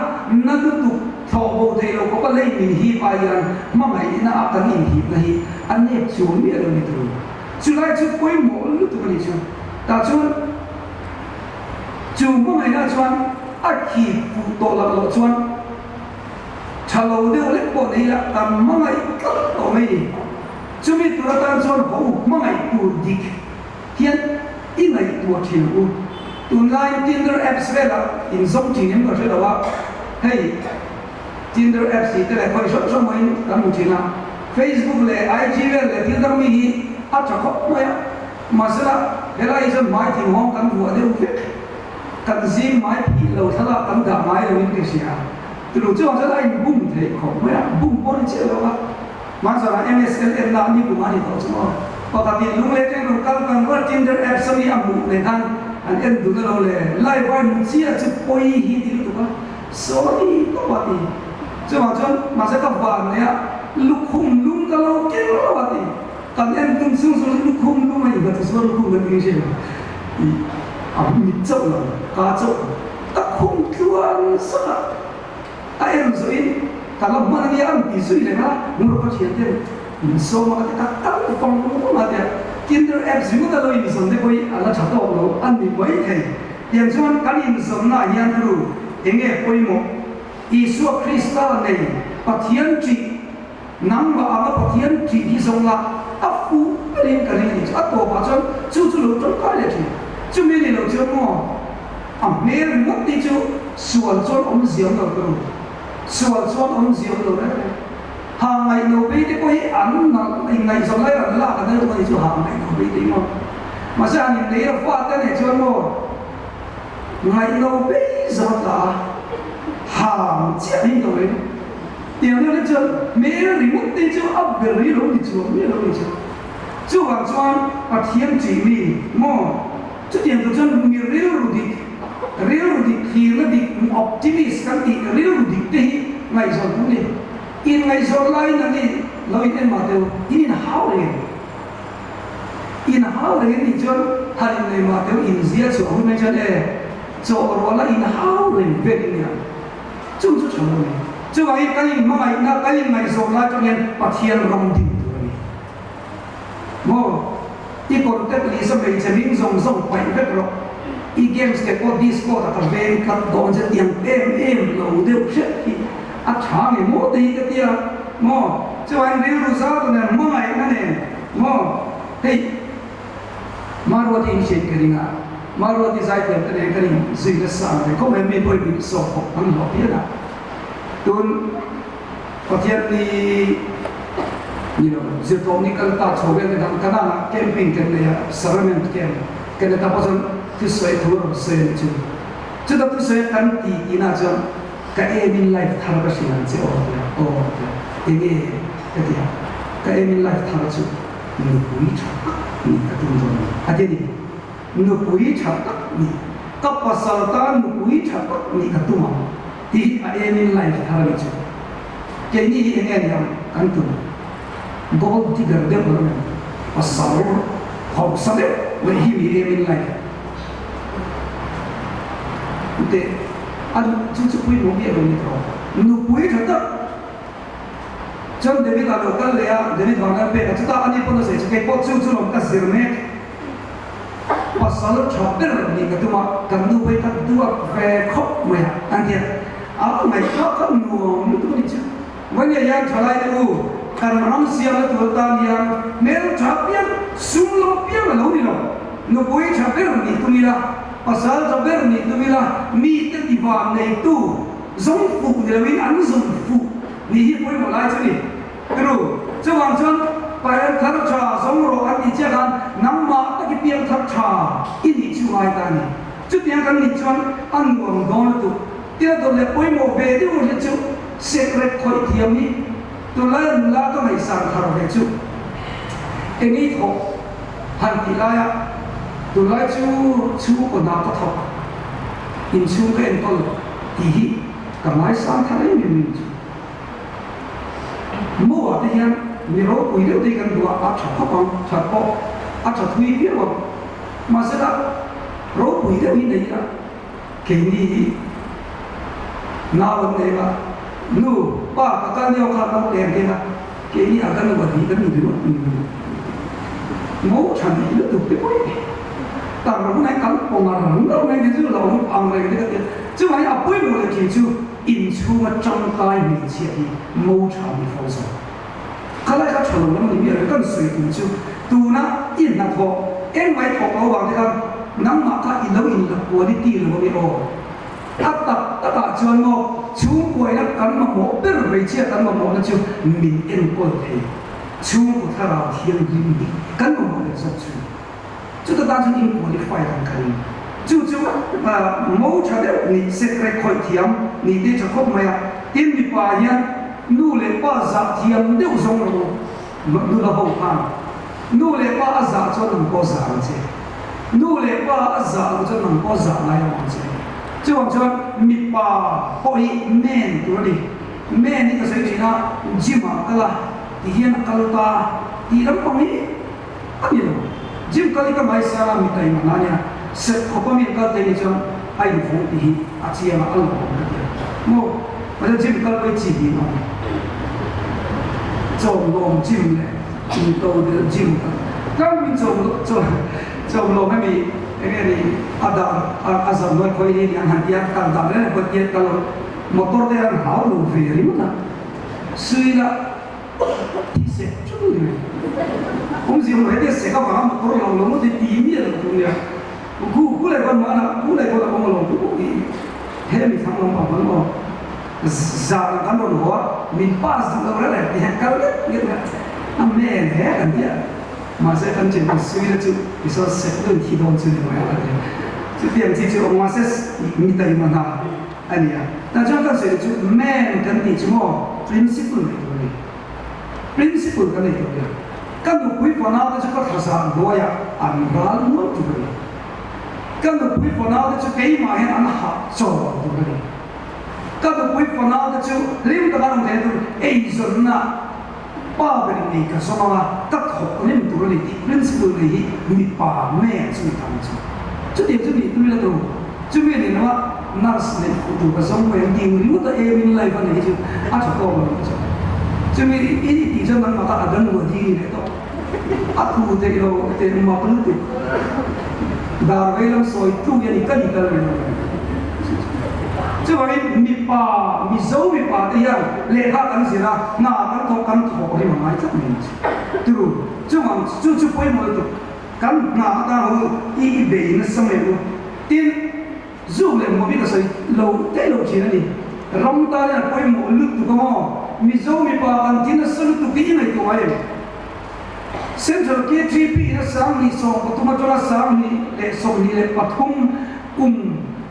na lutuk thlawh bo thei lo khawpa lei min hip ai hian hmangaihna a kan inhipna hi a nep chuang miah lo ni tur. Chulai chu pawimawh lutuk a ni chu. Tah chuan chu hmangaihna chuan a hip fuh tawh loh loh chuan tha lo deuh lek pawh nei ila kan hmangaih tlat tawh mai ni. Chumi tur atan chuan haw u hmangaih tur dik hian i ngaihtuah thin ang u. Tunlaiin Tinder apps velah inzawm thin em ka hre lo a, hei Tinder apps tih te leh khawi hrang hrang maiin kan hmu thin a, Facebook leh IG vel leh thil dang mi hi a tha khawp mai a, mahsela helai hi chuan hmai thinghawng kan vuah deuh vek, kan zing hmai phih lo thlalak kan dah ngai loin ka hria. Tulu chuan chuan a inbum theih khawp mai a, bum pawh ni chiah lo a. Hmanzawrah MSLN lah ni kum a ni tawh chu maw? Pakhatin lunglei teng rawn kal kan ruat Tinder apps ami a hmuh leh khan an en dun alo le live a hmu chiah chu pawi hi ti lutuk a sorry tawp a ti. Chuvang chuan mahse ka van nei a lukhum lum ka lo keng lo a ti. Kan en dun chung chu lukhum lum a innghat chu chuan lukhum kan ti hria i a mit chauh lo ka chauh ka khum tluan sak a. A en zawhin ka la hman ania an ti zui reng a, Ngurpa thian ten min sawm a ka ti tak tak pang pang a tia Tinder apps ringawt a lo inzawn te pawh hi a la tha tawk lo a ni mai thei. Tiang chuan kan inzawnna ah hian ru enge pawimawh Isua Krista nei Pathian ṭih nangmah anga Pathian ṭih hi zawng la a fuh berin ka ring a ni chu a tawpah chuan chu chu lo tangkai leh ṭhin. Chumi ni lo chuan maw A hmel ringawt te chu sual chuan awm ziam lo tur, sual chuan awm ziam lo reng reng. Ha ngaihno bei te pawh hi an nalh inngaihzawn lai an lak an rilru a ni chu ha ngaihno bei te hi maw. Mahse han innei a fa te nen chuan maw ngaihno bei zawt la a hang chiah hi lo reng. Tiang deuh te chuan hmel ringawt te chu a ber hi lo ni chuang miah lo ni chu. Chuvang chuan Pathian chih mi maw. Chutiang tur chuan mi rilru dik, rilru dik, thlirna dik, optimist kan tih rilru dik te hi ngaihzawn tur a ni. Inngaihzawn laiin an ni lo in en mah teh u, in inhau reng em? Inhau reng em nih chuan han innei mah teh u, inzia chhuah hun mai chuan e, chawh ruala inhau reng vel in nia. Chung chu tha lo a ni. Chuvangin kan inhmangaihna, kan inngaihzawn lai chuan hian Pathian ram din tur a ni. Maw? I contact list a hmeichhe hming zawng zawng paih vek rawh. I games te pawh discord ah ka veng tlat dawn che tiang em em lo deuh hret hi a tha nge maw te hi ka tia maw chuan rilru zau ta nen hmangaihna nen maw hei Maruati in hriat ka ring a Maruati zaithiam te nen kan in zui nasa ang ve khawp mai mi pawhin min sawm bawk an hlawh phian a tun Pathian ni ni lo zirtawp ni kal ta chho vel te dang Kanan ah camping kan nei a Sarament camp kan nei ta pawh chuan thusawi thu a rawn sawi a ni chu. Chuta thusawi a kan ti tihna chuan ka aim in life thar ka hrilh ang che aw tia aw tia enge ka ti a ka aim in life thar chu nupui tha tak nih ka tum dawn a ni a ti a ni. Nupui tha tak nih ka pasal tan nupui tha tak nih ka tum ang. Tih a aim in life thar a nih chu. Keini hi enge ni ang kan tum? Gold digger deuh lo nen pasal hausa deuh leh hi mi aim in life teh a chu chu pawimawh miah lo ni tawh. Nupui tha tak chuan David ah lo kal leh a, David vang hian pek a chutah ani pawn a sawi chu keipawh chu chu lawm ka zir mek. Pasal tha ber nih ka tum a, kan nu phei kha duat ve khawp mai a, an ti a, a ngaihtuah kha nuam lutuk a nih chu. Vawnia hian thalai te u, kan ram siamna tur atan hian hmel tha piang, sum lo piang a lo ni lo. Nupui tha ber nih tum ila, pasal tha ber nih tum ila, mite tivan neitu zawng fuh ni loin an zawng fuh nih hi pawimawh lai chu ni. Tru, chuvang chuan Parent thar tha zawng rawh an tih chiah khan nangmah tak i piang thar tha i nih chu ngai ta a ni. Chutiang kan nih chuan a nuam dawn lutuk. Tia dawt leh pawimawh ve deuh hi chu sekrek khawih thiam hi tunlai a nula ka ngaihsan thar ve chu eng i thawk han tih laia tunlai chu chhungkaw hna ka thawk inchhung ka enkawl tih hi ka ngaisang thar em em chu. Mo-ah te hian mi ropui deuh te hi kan duh a, a tha khawp ang, that pawh a tha thui viau ang. Mahsela ropui deuh hi nei ila, keini hi nau an nei a, nu, pa ka kal nia kha kan leng thin a, keini a kan uat hi kan ni ringawt ni mai. Mo tha nei lutuk te pawh hi tar hunah hian kan pawng a rang deuh mai chu lo awm ang reng te ka ti a, chuvangin a pawimawh leh thin chu, Inchhunga tangkai hmeichhia hi mo tha ni fo zawk. Khalai kha tha lo lam ni miah lo kan sawi tum chu tuna i hnathawh engmah i thawk lo vang te khan nangmah kha i lo inla quality lo ange aw. A tak takah chuan maw chhungkuaina kan mamawh ber hmeichhia kan mamawhna chu min enkawl thei chhungkaw thlarau thianghlim hi kan mamawh ber zawk chu. Chuta tan chuan in qualify ang ka ring. Chu chu mo tha deuh nih sekrek khawih thiam nih te tha khawp mai a. Tin mipa hian nu leh pa zah thiam deuh zawng lo nula ho khan nu leh pa a zah chuan nang pawh zah ang che. Nu leh pa a zah loh chuan nang pawh zah ngai lo ang che. Chuvang chuan mipa pawh hi men tur a ni. Men hi ka sawi thin a, gym ah kal a, tihian a kal ta tih lampang hi. A ni lo. Gym kal hi ka ngaisa a, mi taima hna nia. Set khawpa mi an kal thei ni chuan a invawng tih hi a chiang a, a lawm ka ti a. Maw? Mahse gym kal pawh hi chi hnih a awm. Chawmlawm gym leh into delh gym kal. Tlangpui chawm chawm chawmlawm hemi eng nge ni a dar a zam hnuai khawi hi ni an han ti a, kal dan reng reng pawh tiat kal motor te an hau lo ve ringawt a. Suila. Tih sek chu ni mai. Awmzia hmuh hetia sek avanga motor lo lo ngawt hi ti miah lo tur nia. Gu gu leh pawn mahna gu leh pawn a awm alawm gu gu hi he mi thlang lampang pawn aw zan kan rawn haw a min pass duh lo reng reng ti hian kal nget nget mai a men he kan ti a mahse kan chen kan sui na chu tichuan sek deuhin thi dawn chu ni mai a ti a chutiang chi chu awm mahse mi taima hna A ni a, tah chuan kan sawi chu man kan tih chu maw principle nei tur a ni. Principle kan nei tur a ni a, ka nupui fanau te chu ka thlazah hnuaiah an ral nual tur a ni. Ka nupui fanau te chu keimah hian an hah chaw tur a ni. Ka nupui fanau te chu hlim taka an awm theihna tur eizawnna pa berin ei ka zawm anga ka thawk rem tur a ni tih principle nei hi mipa man chu ni ta ang chu. Chutiang chu nih tui la tur. Chumi a nih loh a nurse neih fuh tur ka zawng mai ang tih ringawt a aim in life a nei hi chu a tha tawk lo nih chu. Chumi i tih chuan nangmah kha a dan ruah ding i leh tawh. A thu theih lo teh mak lutuk. Dar vei lam sawi tluk hian i kal i kal reng a ni. Chuvangin mipa, Mizo mipa te hian lehkha kan zir a, hna kan thawk kan thawh rim a ngai tlat mai chu. Turu, chuvang chu chu pawimawh lutuk kan hna atan ho i i bei nasa mai ang u. Tin, zuk leh hmuh hi ka sawi lo daih lo thin a ni. Ram tan hian a pawimawh lutuk ang aw. Mizo mipa kan thi nasa lutuk hi i ngaihtuah ngai em? Central KTP in a 1013 atanga 1023 kum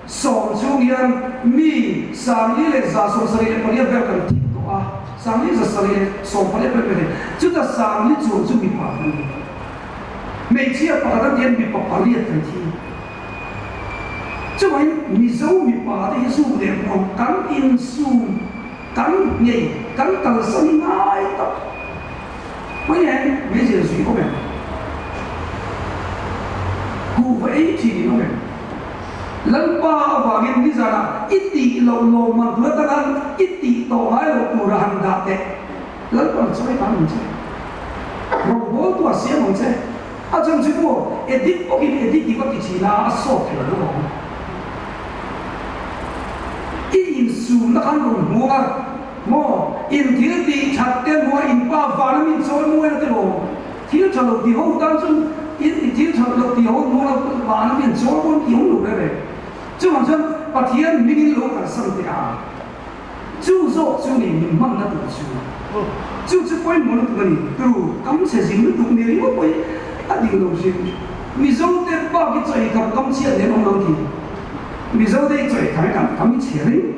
sawm chhung hian mi 4178 vel kan thih tawh a, 4178 vel kan thih. Chuta 40 chuang chu mipa kan ni. Hmeichhia pakhat an tihian mipa pariat kan thi. Chuvangin Mizo mipa te hi zuk leh hmuam kan insum, kan nghei, kan kalsan ngai tak. Mai em meizial zui awm em? Kuhva ei thin in awm em? Lalpa avangin nizanah i tih loh lawmman tur atanga i tih tawh ngai loh tura han dah teh. Lalpa an chawi tan ang che. Rawngbawl tu a siam ang che. A chhan chu maw edit bawkin edit i va ti thin a, a sawt thei lo ang. I insumna khan rawn hmuang a. Maw, in thil tih that te hnuai in pa van a min chawi mawi na tiraw? Thil tha lo ti ho tan chuan in thil tha lo ti ho hnuai van a min chawi mawi tih awm lo reng reng. Chuvang chuan Pathian hmingin lo kalsan teh a, chu zawk chu ni min hmanna tur chu. Chu chu pawimawh lutuk a ni. Tru, kam chhe zing lutuk ni ringawt pawh hi a dik lo hrim. Mizo te bak hi chawi kham kam chhiat nen awm lo ti. Mizo te hi chawi kham hi kan kam chhe reng.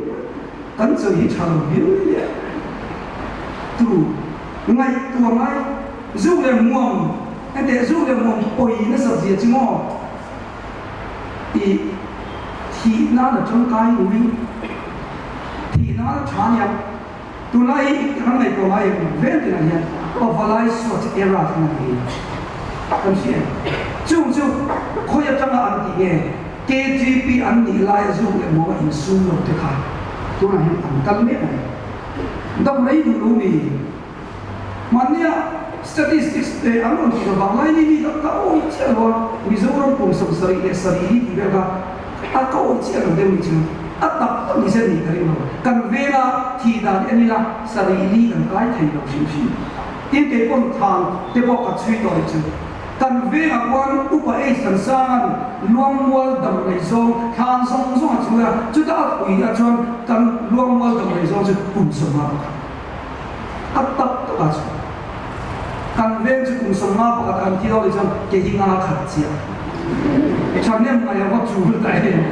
Kan chawi hi tha lo viau mai le. Tu ngaihtuah ngai zuk leh muam enteh zuk leh muam pawi nasat zia chu maw tih thih nan a tangkai ui thih nan a tha nia. Tunlai hi kan ngaihtuah ngai em vel tinah hian pavalai suat era khan a ni kan hria em? Chung chu khawi atanga an tih nge? KTP an nih laia zuk leh muang a insum lo te kha tunah hian an kal mek a ni. Dam rei duh lo mi? Hmannia statistics te an rawn tih avang lai ni mi ka ka awih chiah lo a, Mizoram kum 77 hi tih vel kha a ka awih chiah lo deuh ni chu a tak tak ni se nih ka ring lo. Kan venga thih dan en ila sarih li kan kai thei lo hrim hrim. Tin kei pawn than te pawh ka chhui tawh ni chu. Kan vengah khuan Upa H kan sangan Luangmual dam lei zawng thlan zawng zawng a chhui a, chuta a pui ah chuan kan Luangmual dam lei zawng chu kum 51 a tak tak a chhui. Kan veng chu kum 51 an thi lo leh chuan ke hi nga khat chiah thahnem ngai a va chul ta em.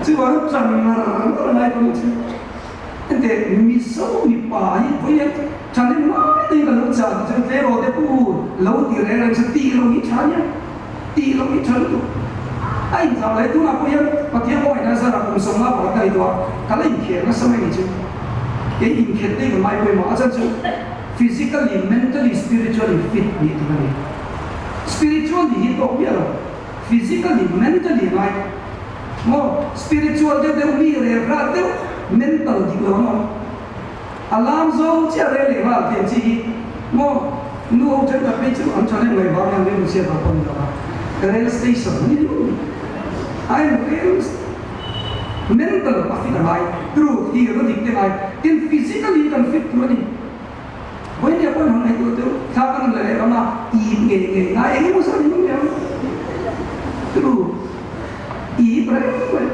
Chuvang chan ngar ngar ngai pawh ni chu. Enteh, Mizo mipa hi vawiin thahnem ngai te hi ka lo chah tih chuan tleirawl te pu lo ti reng reng chu tih lo hi tha nia, tih lo hi tha lutuk. A inthlah leh tunah pawh hian Pathian kawngaihnaa zarah kum 51 ka ni tawh a, ka la inkhel nasa mai ni chu. Kei inkhelh te hi ka ngai pawimawh a chan chu physically, mentally, spiritually fit nih tur a ni. Spiritual nih hi tawk miah lo, physically, mentally ngai. Maw spiritual deuh deuh mi rel hrat deuh mental dik lo an awm. A lam zawng chiah rel leh nghal tiang chi hi maw nu ho thenkhat phei chu an tha nem ngai vang hian rilru chhiat vang pawh ni lo a rail station an ni ringawt mai. A en rail mental a fit a ngai true hi ro dik te ngai tin physically kan fit tur a ni. Vawinia pawh han ngaihtuah deuh thla kan la leh ram a ip ngei ngei ngai eng emaw zat in awm leh ang true. Ip reng mai.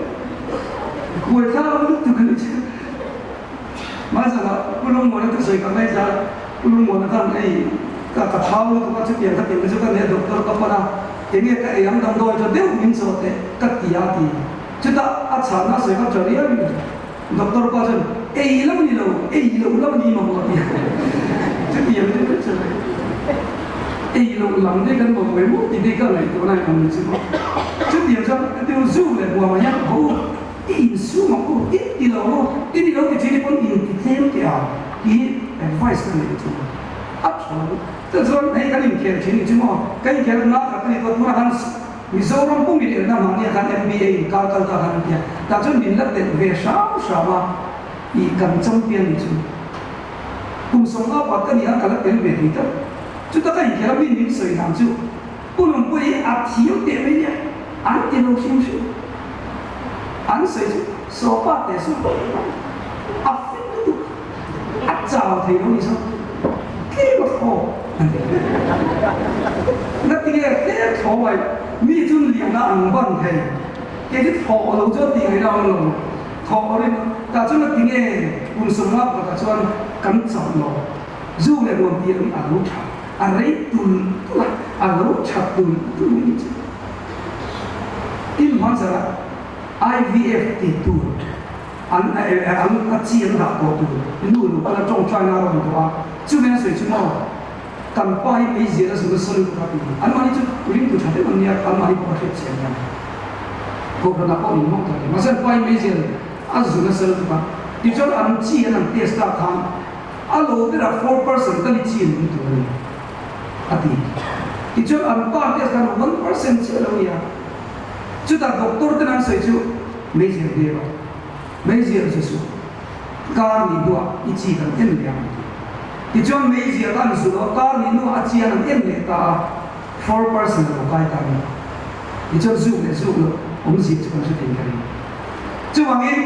Buai thla lo lutuk a ni chu. Hmaizangah Pu Lungmuana thusawi ka ngaihza a, Pu Lungmuana khan hei ka ka thau lutuk a, chutiang ka tih chu ka nia doctor ka pan a, enge ka ei ang damdawi tha deuh min chawh teh ka ti a ti. Chutah a chhanna a sawi kha tha riau in doctor pa chuan ei lam a ni lo, ei loh lam a ni mamawh a ti a. Chutiang chu ka hre mai. Ei loh lam te kan mamawh em aw tih te ka ngaihtuah na ang ni chu. Chutiang chuan ka ti zu leh buangah hian ho i insum ang u, i ti lo maw, i ni lo ti thin i pawn in ti tlem teh ang tih hi advice ka nei chu a tha lo. Chuan hei kan inkhel thin ni chu maw, ka inkhel na khat a ni tawh tunah khan Mizoram pum in elna mahni ah khan MBA in kal kal ta khan an ti a, tah chuan min la telh ve hram hram a i kan champion ni chu. Kum 50 ka ni a ka la tel ve thei tlat. Chuta ka inkhel a mi min sawi dan chu Pu Lungpui hi a thiam teh mai nia. An ti lo hrim hrim. An sawi chu Sawpa teh chu a fit lutuk, a chau thei lo ni saw tlem a thlawk an ti. Ngatinge tlem thlawh mai, mi chun liamna an ban thei, kei chu thlawh lo chuan tih ngaihna a awm lo. Thawh a rin tah chuan ngatinge kum 50 pakhatah chuan kan chauh lo, zu leh nuam tih ang a lo tha. A rei tulh tulh a, a lo tha tulh tulh mai chu. Tin hmanzara IVF tih tur an an a chi an dah tawh tur nu lo kal a tawngtaina a rawn dawh a, chumi an sawi chu maw kan pa hi meizial a zun a sawi lutuk a ti. Anmahni chu ringtu tha deuh an nia, anmahni pawh a hriat chian hian kohhranah pawh an inhmang ta hle. Mahse an pa hi meizial a zun a sawi lutuk a, tichuan an chi an han test tak khan A lo berah 4% tal i chin awm tur a ni, a ti. Tichuan an pa test khan 1% chiah lo nia. Chutah doctor ten an sawi chu meizial ve rawh, meizial zu suh, kar ni hnuah i chi kan en leh ang a ti. Tichuan meizial an zu lo a, kar ni hnuah a chi an an en leh ta a, 4% a lo kai ta a ni. Tichuan zuk leh zuk loh awmzia chu kan hre thei ka ring. Chuvangin.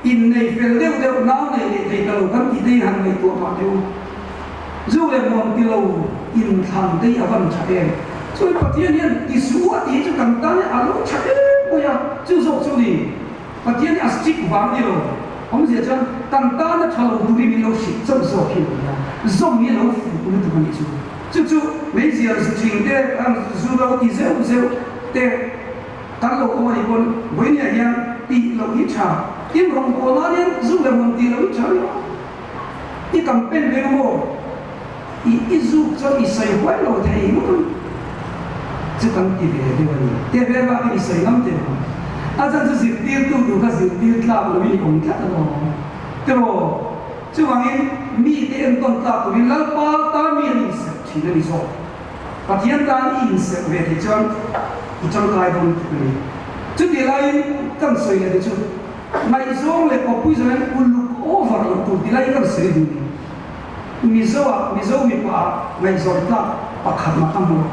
Innei fel deuh deuh nau nei leh thei ta lo kan tih te hi han ngaihtuah mah teh u. Zu leh muam ti lo inthlan te hi a van tha em. Chuan Pathian hian ti suh a tih hi chu kan tan hian a lo tha em mai a, chu zawk chu ni. Pathian hi a strict vang ni lo. Awmzia chuan kan tan a tha lo turin min lo hrilh chauh zawk hi a ni a, zawm hi a lo fuh lutuk a nih chu. Chu chu meizial zu thing te, zu lo ti zeuh zeuh te, Kan lo awm a nih pawn vawinia hian tih loh hi tha, tin rawngbâwl nan hian zu leh rawn tih loh hi tha ringawt. I campaign ve maw? I i zuk chuan i sawi huai lo thei ngawt ang chu kan ti ve deuh a ni. Te ve bakin i sawi ngam teh ang. A chan chu zirtirtu duh kha zirtir tlak loin i awm tlat alawm. Tiraw? Chuvangin mite entawn tlak turin Lalpa tan mi an inserh thin a ni zawk. Pathian tan i inserh ve theih chuan i tangkai dawn lutuk a ni. Chutih laiin kan sawi leh te chu ngaihzawng leh kawppui zawng hian uluk over loh tur ti lai kan sawi duh ni. Mizo ah Mizo mipa ah ngaihzawn tlak pakhat mah ka hmu lo.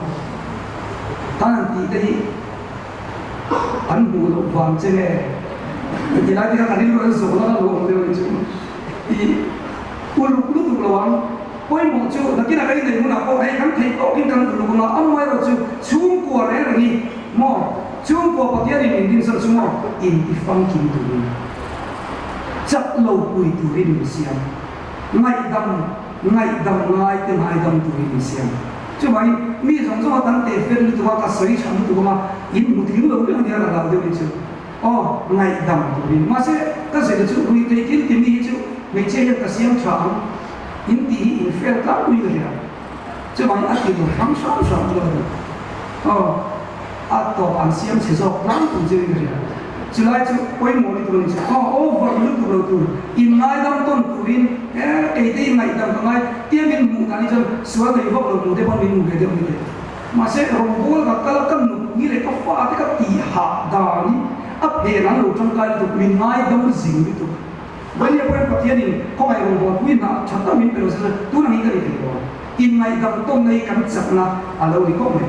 Tan an tih te hi an hmuh loh vang che nge? Ti lai te kha ka rilru an zawh na ka lo awm deuh a ni chu. I uluk lutuk lo ang. Pawimawh chu nakinah kan inneih hunah pawh hei kan theih tawkin kan uluk ang a, amaherawh chu chhungkua reng reng hi maw, chhungkua Pathianin min din zawk chu maw inti famkim turin, chak lo pui turin min siam, ngaihdam ngaihdam ngai te ngaidam turin min siam. Chuvangin mi zawng zawng a kan teh fel lutuk a, ka sawi tha lutuk ang a, in hmu tling lo reng ania ka hlau deuh ni chu. Aw, ngaihdam turin. Mahse, ka zir chu ruihtheih thil timi hi chu hmeichhia hian ka siam tha ang in tih hi in fel tlangpui ka hria. Chuvangin a ti lo hrang hrang hrang chu ka duh. Aw, a tawp an siam chhe zawk tlangpui chu in ka hria. Chulai chu pawimawh lutuk a ni chu. Aw, over lutuk lo tur, in ngaidam tawn turin e kei te i ngaihdam ka ngai tia min hmuh dan hi chuan sual nei vak lo hmu te pawn min hmu ve deuh a ni teh. Mahse, rawngbâwl ka kal a, ka nupui leh ka fate ka tih hah dan hi a phen an lo tangkai lutuk, min ngaidam zing lutuk. Vawileh pawhin Pathianin khawngaih rawngbâwlpui hna tha tak min pe lo se chuan tun ang hi ka ni thei lo ang. Inngaihdam tawnna hi kan chakna a lo ni khawp mai.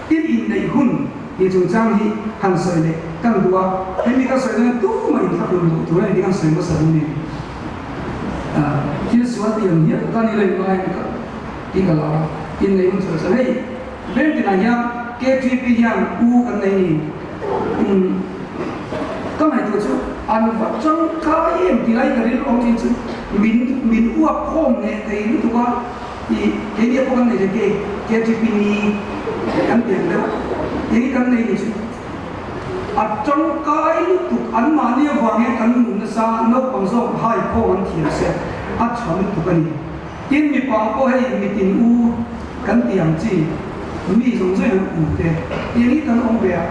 Tin, inneih hun tih chungchang hi han sawi leh kan duh a, hemi ka sawi dawn hian tumah inthlahlun loh tur a ni tih kan sawi hmasa duh ni. Thil sual tih ang hial ka ni lo ngai ang ka. Tih ka lo a, inneih hun chhuah chuan hei veng tinah hian KTP hian u kan nei ni. Umm ka ngaihtuah chu an va tangkai em tih lai ka rilru awm thin chu min min uap khawm leh thei lutuk a i keini pawh kan nei thei ke KTP ni kan ti ang deuh eng hi kan nei ni chu a tangkai lutuk anmahni avang hian kan nun nasa naupang zawk hai khawm an thiam se a tha lutuk a ni. Tin, mipa pawh hei mitin u kan ti ang chi, mi zawng zawng an u te tiang hi kan awm ve a,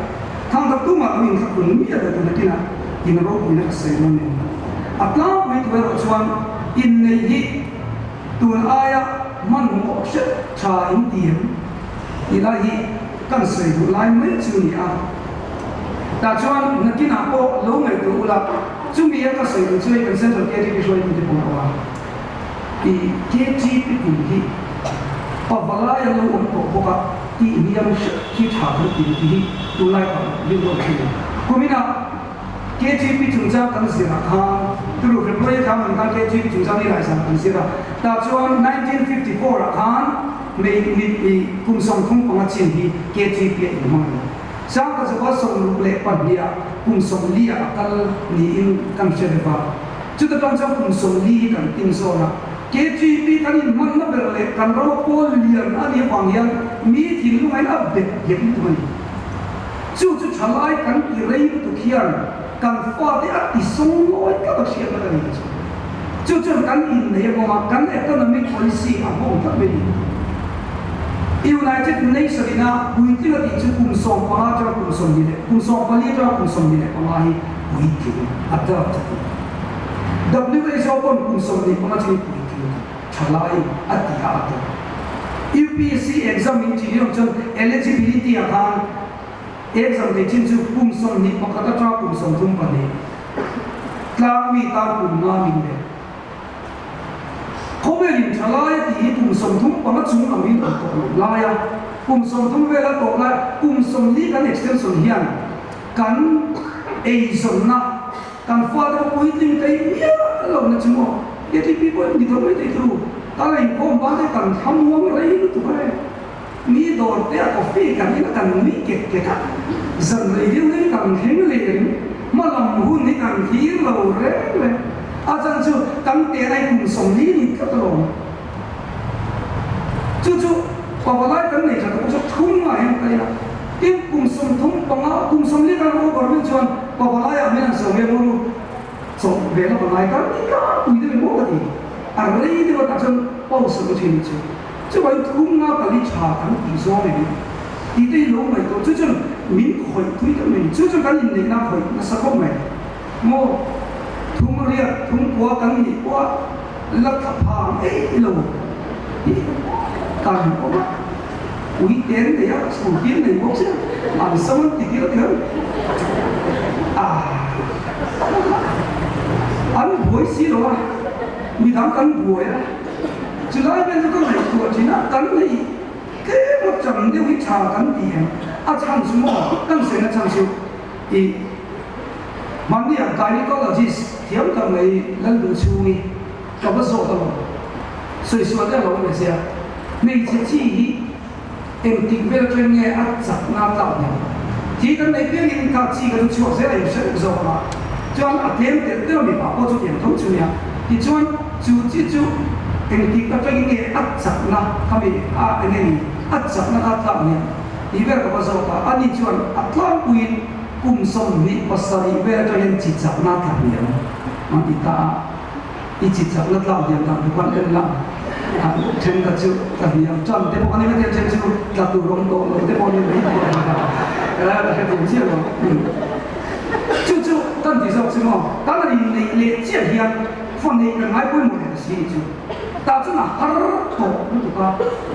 thang tak tumah lo inthlakhun miah lo tuna kinah in ropuina ka sawi dawn em? A tlangpui tu erawh chuan inneih hi tun aia hmanhmawh hret tha in ti em tih lai hi kan sawi duh lai mai chu ni a. Tah chuan nakinah pawh lo ngaihtuah ula, chumi a ka sawi duh chu hei kan Central KTP hruaitute pawh a awm a. I KTP kum hi pavalai an lo awm tawh bawk a, tih hniam hret hi tha kan ti tih hi Tunlai kan rilru a thleng. Kuminah KTP chungchang kan zirah khan turu February thla hmun khan KTP chungchang ni laizan kan zir a, tah chuan 1954 ah khan May ni i kum 35 chin hi KTP a inhmang a ni. Sangka zakua 62 ah kum 40 ah a kal niin kan hre ve va. Chuta tang chuan kum 40 hi kan tin zawn a. KTP kan inhmanna ber leh kan rama pawl lian a nih avang hian mi thinlungain a bet nghet lutuk a ni. Chu chu thalai kan ti rei lutuk hian kan fate a ti sawng ngawi tlat a hriatna ka nei chu. Chu chuan kan innei a kawnga kan economic policy a nghawng tlat mai ni. United Nation ina puitling a tih chu kum 15 atanga kum 20 leh kum 14 atanga kum 25 hi puitling adult a ti. WHO pawn kum 25 chu puitling thalai a ti a a tawp. UPSC exam in tih lawng chuan eligibility ah khan exam thei chin chu kum 21 atanga kum 34 tlang mi tan kum nga min ve. Khawvel in thalai a tih hi kum 35 chung lam in awm tawh loh lai a, kum 30 vel a tawh lai kum 40 kan extension hian kan eizawnna Kan fate pawh puitling thei miah lo na chu maw? KTP pawh in ti tho mai thei thu. Ka la inkhawm ban te kan thlamuang rei lutuk a e. Mi dawr te a coffee kan in a kan nui kek kek a, zan rei deuh deuh hi kan thleng leh ring. Hma lam hun hi kan thlir lo reng reng. A chan chu kan ten ai kum 40 ni tlat alawm. Chu chu pavalai kan nei tha tak chu thum ngah hian ka ila. Tin, kum 35, kum 40 kan over meuh chuan pavalaiah min han sawm ve maw nu? Chawlh ve la pangai kan ti tlangpui deuh in maw ka ti. A rei deuh atah chuan pause ka thin chu. Chuvangin thum nga pali tha kan tih zawng em tih te hi lo ngaihtuah chu chuan min khawih thui deuh mai. Chu chuan kan inneihna a khawih nasa khawp mai. Maw thum riat thum kua kan nih pawha la tla phang ei lo hi kan awm a, ui te an nei a, scooty an nei bawk sia, an sam an ti tir a ti ang a, an buai si lo a, midang kan buai a, chulai vel chu ka ngaihtuah thin a, kan neih tlem a chang deuh hi tha kan ti em, a chhan chu maw kan sawi na chhan chu. Tih hmanni ah gynecologist thiam tak mai Lalduh chhungi ka va zawt alawm. Sawi sual te a lo awm ve sia. Hmeichhe chi hi engtik vel atang nge a chakna a tlak hmel. Thi kan neih piangin kha chi kha chu chhuak zel a inhre ruk zawk ang a. Chuan a tlem telh telh a mipa pawh chu tiang tho chu nia. Tichuan chu chi chu engtik atangin nge a chakna khami a enge ni a chakna kha a tlak hmel. Tih vel ka va zawk a, ani chuan a tlangpuiin kum 27 vel atang hian chi chakna tla hniam an ti ta a, i chi chakna tlak hniam dan chu khan en la, thenkhat chu tla hniam tan te pawh a ni maithei a, then chu tla tur awm tawh lo te pawh a ni maithei a, ka hrethiam chiah lo. Chu chu kan ti zawk chu maw, kan han inneih leh chiah hian fa neih kan ngai pawimawh leh ta si ni chu. Tah chuan a har tawh lutuk a,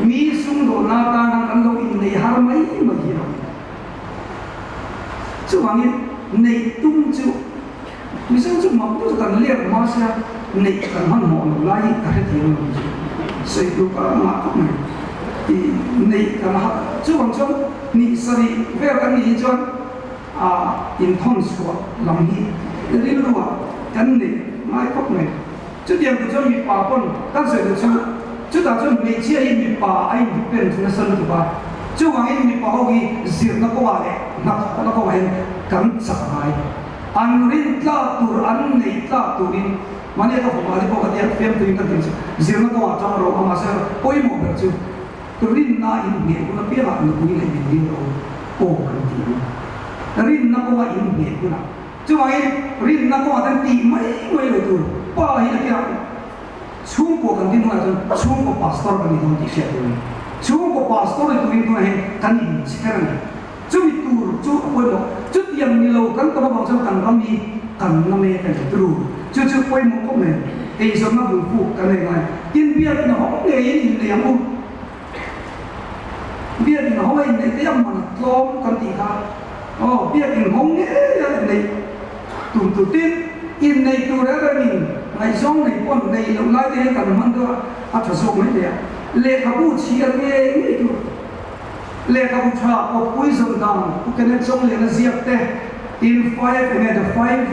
mi sumdawnna atana kan lo inneih har mai mai hi a lo ni. Chuvangin neih tum chu Mizo chu mak deuh chu kan ler hma sia, neih kan hmanhmawh loh lai hi ka hrethiam lo chu sawi tur ka ngah khawp mai. I neih kan ha chuvang chuan hnih sarih vel kan nih hi chuan a inthawn chhuah lam hi rilruah kan neih ngai khawp mai. Chutiang tur chuan mipa pawn kan sawi duh chu, chutah chuan hmeichhia hi mipa a independent nasa lutuk a, chuvangin mipa ho hi zirna kawngah leh hnathawhna kawngah hian kan chak ngai. An rin tlak tur, an nei tlak turin mahni ka fapa te pawh ka tia fiamtuin kan tih chu zirna kawngah tang rawh a, mahse pawimawh ber chu rinna inhneh hun apiangah nupui leh min ring rawh u aw kan ti ang. Rinna kawngah inhneh hunah. Chuvangin rinna kawngah ten tih mai mai lo tur pa hi a tia chhungkua kan tin hunah chuan chhungkaw pastor kan ni dawn tih hriat tur a ni. Chhungkaw pastor ni turin tunah hian kan inchher a ni. Chumi tur chu a pawimawh. Chutiang ni lo kan tam avang chuan kan ram hi kan na mek a ni turu. Chu chu pawimawh khawp mai. Eizawnna bulfuk kan nei ngai. Tin biakin a hawng ngeiin innei ang u. Biakin hawng a inneih te a man tlawm kan tih kha aw biakin hawng ngei a inneih tum tur tin inneih tur reng reng in ngaihzawng nei pawn nei loh lai te hian kan hman deuh a a tha zawk mai thei a lehkhabu chhiar ngei ngei tur. Lehkhabu tha kawppui zawn dan Pu Kenneth Chawngliana ziak te, tin five enge the five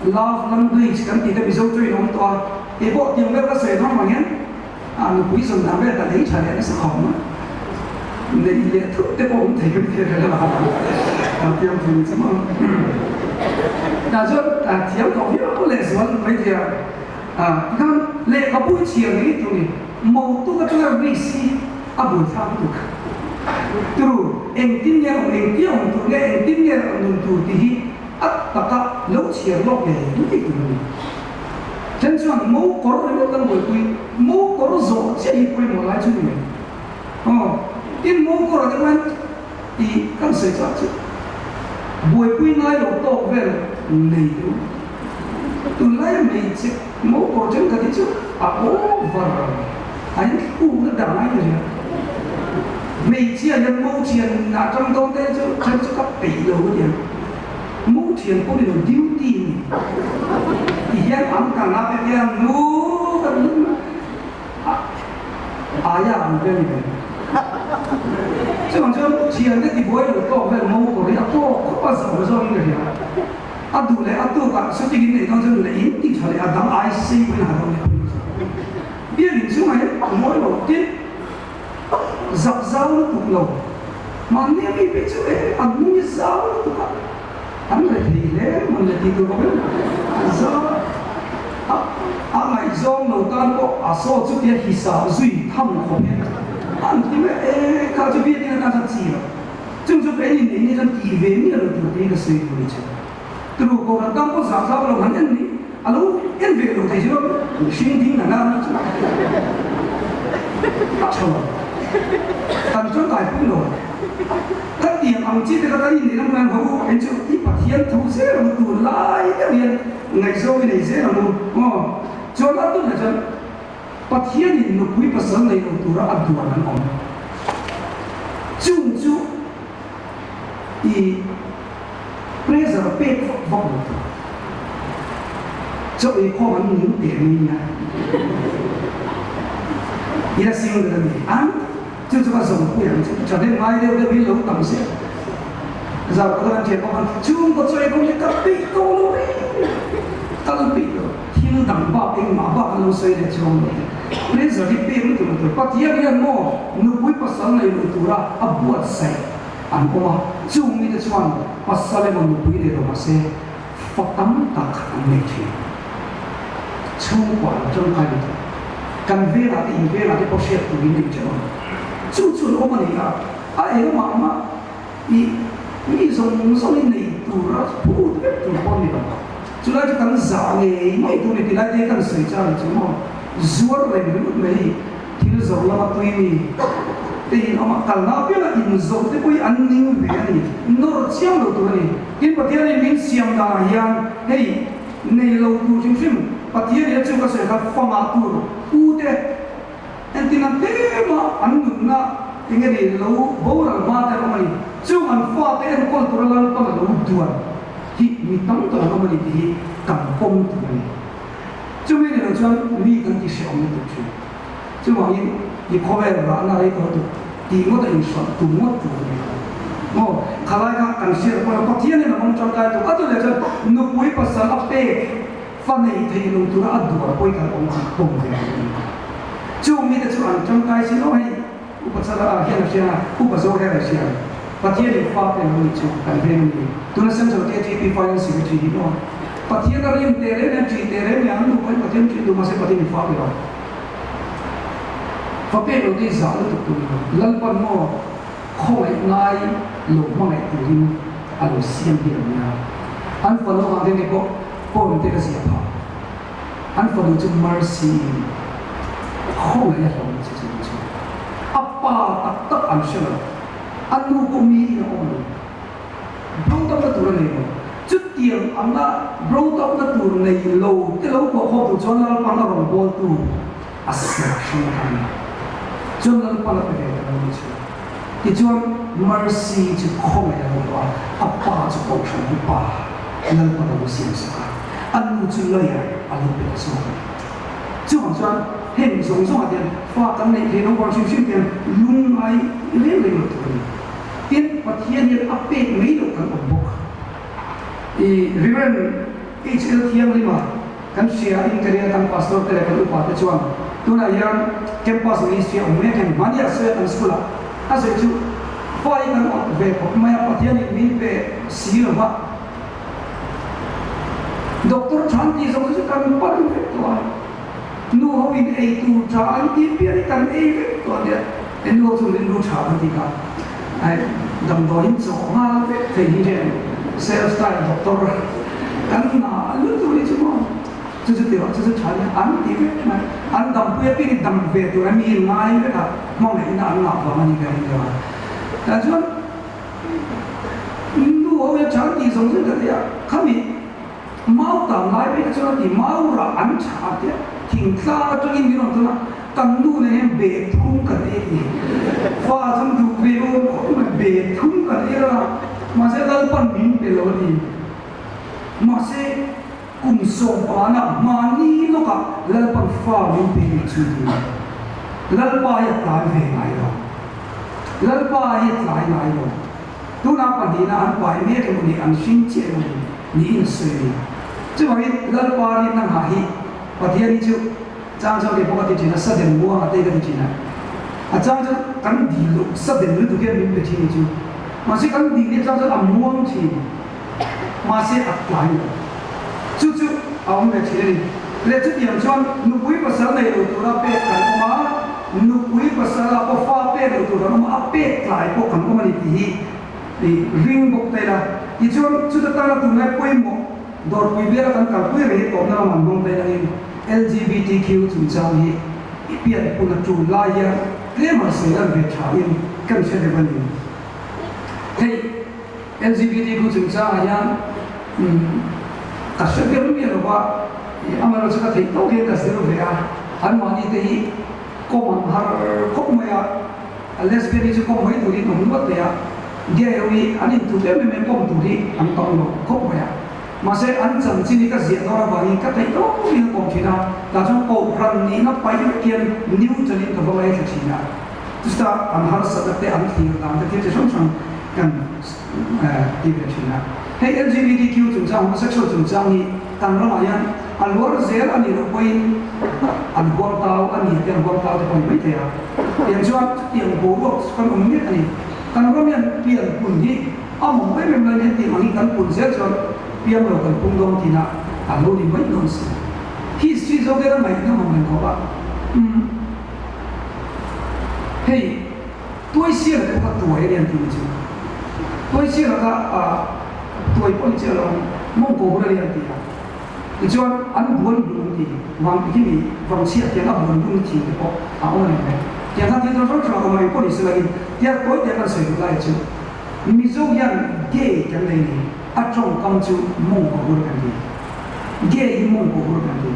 love language kan tih te Mizo tawin a awm tawh a, kei pawh tiang vel ka sawi hmang hmang hian a nupui zawn dan vel ka lei tha leh nasa khawp mai. Neih leh thut te pawh awm thei kan tia vel a piang thei ni chu maw. Tah chuan thiam tawh viau lehzual mai thei a. Tikhan lehkhabu i chhiar ngei tur ni, Motu atanga risk hi a buaithlak lutuk. Turu, engtin nge awm, engtia awm tur nge, engtin nge nun tur tih hi a taka lo chhiar lawk ngei ngei tur a ni. Then chuan mo kawr ringawt kan buaipui, mo kawr zawh chiah hi pawimawh lai chu ni mai. Aw, tin mo kawr ah te khan tih kan sawi chak chu buaipui ngai lo tawk vel nei deuh. Tunlai hmeichhe mo kawr thenkhat hi chu a over a in thlukna dang a inria. Hmeichhia hian mo thian ah tang dawn te chu then chu ka peih lo a nia. Mo thian pawh ni lo duty a ni. Ti hian an kan a te hian nu kan a aia ang vel ni mai. Chuvang chuan thian te tibuai lo tawk vel mo kawr hi a tawk khawp a zawng zawngin ka hria. A duh leh a tukah shooting in neih dawn chuan leh in tih tha leh a dang ai sei pawhin a ha dawn leh pawhin a hria. Biakinn chhungah hian a mawi lo tin zak zau lutuk lo. Mahni a mi phei chu e an hnung hi zau lutuk a, an rethei hle man le tih tur bawk em zau a a ngaihzawng lo tan pawh a saw chutia hisap zui tham khawp hian an ti mai e kha chu biakinn atan chuan chi lo. Chung chu kei in nei chuan tih ve miah lo tur te hi ka sawi tur ni che. Turu kohhran tam pawh zah zau lo han en ni, a lo en ve lo thei chu mihring ding na na ni chu a tha lo. Kan tangkai pui lo. Ka tiang ang chi te kha kan inneih lam hian ho en chu i Pathian tho zel ang tur lai deuh hian ngaihzawng i nei zel ang u. Aw chuan a tunah chuan Pathianin nupui pasal nei lo tura a duan an awm. Chung chu i pressure pek vak vak lo tur. Chaw ei khawm an ning teh mai nia. I la single a ni ang. Chu chu ka zawmpui ang chu. Thahnem ngai deuh deuh hi lo tam zel. Zau ka kan thiam bawk ang. Chhungkaw chaw ei khawm hi ka peih tawh lo reng. Kal peih lo. Thil dang bak engmah bak an lo sawi leh chuang lo. Pressure hi pek lutuk a tur. Pathian hian maw nupui pasal nei lo tura a buatsaih an awm a, chung mite chuan pasal emaw nupui nei lo mahse fa tam tak an nei thin. Chhungkua an tangkai lutuk. Kan velah te in velah te pawh hriat turin nei teuh ang. Chu chu an awm a ni a, a engmah mah I mi zawng zawngin nei tur a phut vek tur pawh a ni lo. Chulai chu kan zah ngei ngei tur ni tilai te hi kan sawi chang chu maw zuar reng ringawt mai thil zawrh lama tui mi te in awm a, kalna apianga inzawrh te pawh hi an ning ve a ni, nawr chiang lo tur a ni. Tin Pathianin min siam danah hian hei nei lo tur hrim hrim Pathianin a chu ka sawi kha fangah tur u te, Engtin an tlem a, an nunna eng nge ni lo boral hma te an awm a ni. Chung an fate enkawl tura Lalpan a lo duan hi mi tam tak an awm a ni tih hi kan pawm tur a ni. Chumi ni lo chuan mi kan ti hrehawm lutuk thin. Chuvangin i khawvel rahna rei tawh lutuk tih ngawt a inhrawlh tum ngawt tur a ni lo. Maw? Khalai kha kan hriat pawh a Pathianin a hmang tangkai tuk a tunah chuan nupui pasal a pek Fa nei thei lo tura a duar pawi kan awm ang pawm ve ang a ni. Chung mite chu an tangkai si lo hei, Upa Chala ah hian a hria a, Upa Zo her a hria. Pathianin fa pe lo nih chu kan veng a ni. Tuna Central KTP Finance Secretary hi maw? Pathian a rim teh reng a, ṭih teh reng a, an duh pawhin Pathian ṭih duh mahse Pathianin fa pe lo. Fa pek lo te hi zah lutuk tur ni lo. Lalpan maw khawngaih ngai lo hmangaih turin a lo siam hi a nia. An fanu ang te nge pawh Pawn te ka ziah phah. An fanu chu Mercy in khawngaih a hlawm che chu chu. A pa tak tak an hre lo. A nu pawh mi in a awm lo. Bro tawkna tur a nei lo. Chutiang anga bro tawkna tur nei lo te lo kuah khawm tur chuan Lalpan a rawn bawltu a serh hrang a ni. Chuan Lalpan a pe ve ta lo ni chu. Tichuan Mercy chu khawngaih a lo hlawh a, a pa chu kohhran upa Lalpan a lo siam sak a, a nu chu lawyer a lo pe ta zawk a ni. Chuvang chuan. Heng zawng zawngah te hian fa kan neih theih loh vang hrim hrim hian lungngai reng reng lo tur a ni. Tin, Pathian hian a pek mai loh kan awm bawk. I Reverend HL Thianghlima kan hria in ka ria kan pastor te leh kan upa te chuan tunah hian campus ministry a awm mek hian hmani a sawi a kan school ah a sawi chu fa hi kan awt ve khawp mai a Pathian in min pe si lo va Doctor than tih zawng chu kan pan vek tawh a nu ho in ei tur tha an tih pian hi kan ei vek tawh a nia e nu ho chu rilru tha an ti kha ai damdawiin chaw nghal vek thei hi hian self style doctor kan na lutuk hi chu maw chu chu tih chu chu tha nia an ti vek mai an dampui a pian hi dam ve tur a mi in ngai vek a hmangaihna an ngah vang a ni ka ring deuh a tah chuan Nu ho hian tha an tih zawng zawng ta te a, khami mau tam lai phei kha chuan a ti mau rah an tha te a, thingtlang atangin min rawn thawn a, kan nu nen hian be thum kan ei a ti. Fa chuan duh ve awm khawp mai, be thum kan ei a, mahse Lalpan min pe lo a ti. Mahse kum sawmpana hmani lawkah Lalpan fa min pe nih chu ti. Lalpa hi a tlai ve ngai lo. Lalpa hi a tlai ngai lo. Tunah pahnihna an pai mek emaw ni, an hring chiah emaw ni niin a sawi a ni. Chuvangin Lalpa rinna nghah hi Pathian hi chu chang chuan kei pawh ka ti thin a, sudden muanga te ka ti thin a. A chang chuan kan dil loh sudden lutuk hian min pe thin hi chu. Mahse kan dil hi a chang chuan a muang thin. Mahse a tlai lo. Chu chu a awm ve thin a ni. Leh chutiang chuan nupui pasal nei lo tura pek kan awm a, nupui pasala pawh fa pek lo tur kan awm a, a pek tlai pawh kan awm a ni tih hi i ring bawk ta ila. Tichuan chuta tana tunlai pawimawh dawrpui biala kan kalpui reng hi tawpna lamah an hmang ta ila angin LGBTQ chungchang hi i pianpun a tul lai hian tlem han sawi lan ve thain kan hre deuh a ni. Hei. LGBTQ chungchangah hian ka hre ber miah lo va, amaherawhchu ka theih tawk hian ka zir ve a, anmahni te hi kawm an har khawp mai a, lesbian hi chu kawm mai turin awm nual thei a, gay ho hi an intup em em em kawm tur hi an tam lo khawp mai a, mahse an chanchin hi ka ziah dawn avangin ka theih tawk in ka kawm thin a, tah chuan kohhran nihna paih vek hian neutral in ka va ngaithla thin a. Chutah an harsatna te, an thlir dan te thil chi hrang hrang kan ti ve thin a. Hei LGBTQ chungchang, homosexual chungchang hi kan ramah hian a luar zel a nih loh pawhin an huang tau a ni te, an huang tau te pawh a ni maithei a. Tiang chuan chutiang boruak chu kan awm mek a ni. Kan ram hian pian pun hi a mawm em em laiin hetiang ang hi kan pun zel chuan piang lo kan pung dawn tihna a lo ni mai dawn si. History zawk te hian a ngaihnawm ang reng khawp a. Umm. Hei tuaisiala te pawh kha tuai a ni an tih ni chu. Tuaisiala kha ah tuai pawh ni chiah lo ang mawngkaw bul a ni an ti a. Tichuan an buan lung an ti vang khi mi vangchhiat hian a buan lung thing te pawh a awm a ni mai. Tiang khan thil hrang hrang a awm a eng pawh ni sela in tia tawi te kan sawi duh lai chu Mizo hian gay kan nei ni a tawngkam chu mawngkaw hur kan ti. Gay hi mawngkaw hur kan ti.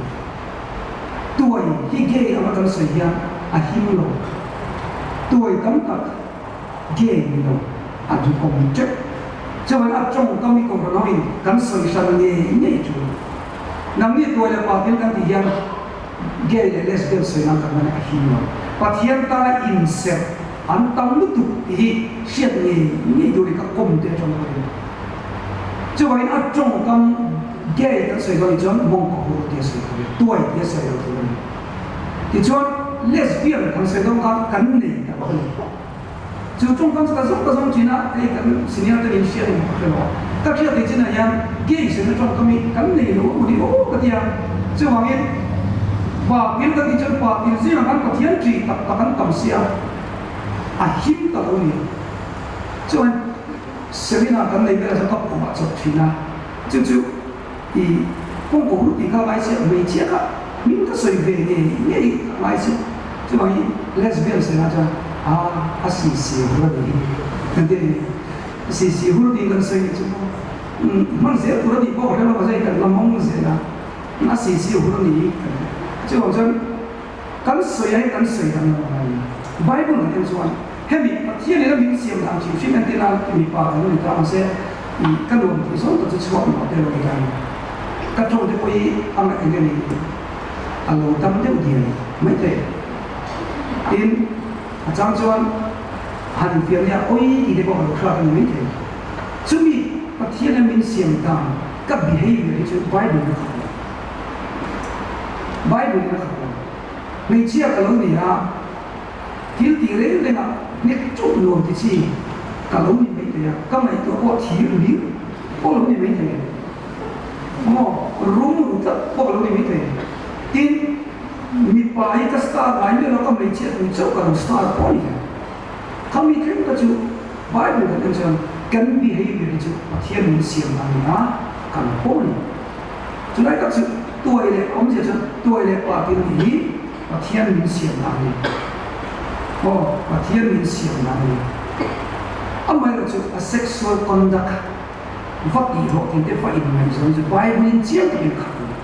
Tuai hi gay anga kan sawi hian a him lo. Tuai tam tak gay ni lo an awm teuh. Chuan a tawngkam hi Kohhran hoin kan sawi hran ngei ngei thu. Nangni tuai leh pa thil kan tih hian gay leh lesbian sawi nan kan hman a him lo. Pathian tana inserh an tam lutuk tih hi hriat ngei ngei tur hi ka kawm te atang pawhin. Chuvangin a tawngkam gay kan sawi dawn nih chuan mawngkaw hur tia sawi tur a ni, tuai tia sawi lo tur a ni. Tichuan lesbian kan sawi dawn khan kan nei ta bawk a ni. Chu tawngkam chu ka zawng ka zawng thin a, hei kan senior te min hriat emaw ka hre lo a, ka hriat theih chinah hian gay sawina tawngkam hi kan nei lo emaw ni aw ka ti a. Chuvangin pa til kan tih chuan pa til zingah khan Pathian ṭih tak tak an tam si a, a him ta lo a ni. Chuan. Seminar kan nei vel chu ka pumah chawp thin a, chu chu i kawngkaw hur tih kha ngai chiah hmeichhia kha hming ka sawi ve ngei ngei ka ngai chiah. Chuvangin lesbian sawi ah chuan a a si si hur a nih hi kan ti a ni. Si si hur tiin kan sawi nih chu maw hman zel tur a nih pawh ka hre lo mahse kan la mawng zel a, a si si hur a nih hi kan ti. Chuvang chuan kan sawi ah hian kan sawi dang lo a ni. Bible kan en chuan. Hemi Pathian in a min siam dan hrim hrim entir nan mipa kan lo ni ta mahse ka nuam tih zawng tak chu chhuak nuah te lo ni ta ni. Ka tawng te pawh hi a ngaih eng nge ni? A lo dam deuh diai mai thei. Tin, a chang chuan han infiam nia awi tih te pawh ka lo hriat a ni mai thei. Chumi Pathian a min siam dan ka behavior hi chu Bible in a khap lo. Bible in a khap lo. Hmeichhia ka lo ni a, thil tih reng reng ah hnek chauh nuam ti chi ka lo ni mai thei a, ka ngaihtuah pawh thir lir pawh lo ni mai thei. Maw rum ru tlat pawh lo ni mai thei. Tin, mipa hi ka star ngai miah lo, ka hmeichhia tui chauh ka lo star pawh a ni thei. Khami thleng ka chu Bible kan en chuan kan behavior hi chu Pathian min siam a ni a, kan pawh a ni. Chulai tak chu tuai leh awmzia chuan tuai leh pa thil tih hi Pathian min siam dan a ni. Aw, Pathian min siam dan a ni. Amaherawhchu chu a sexual conduct va tih hlawh thei te va inngaihzawn chu Bible in chiang takin khat a ni.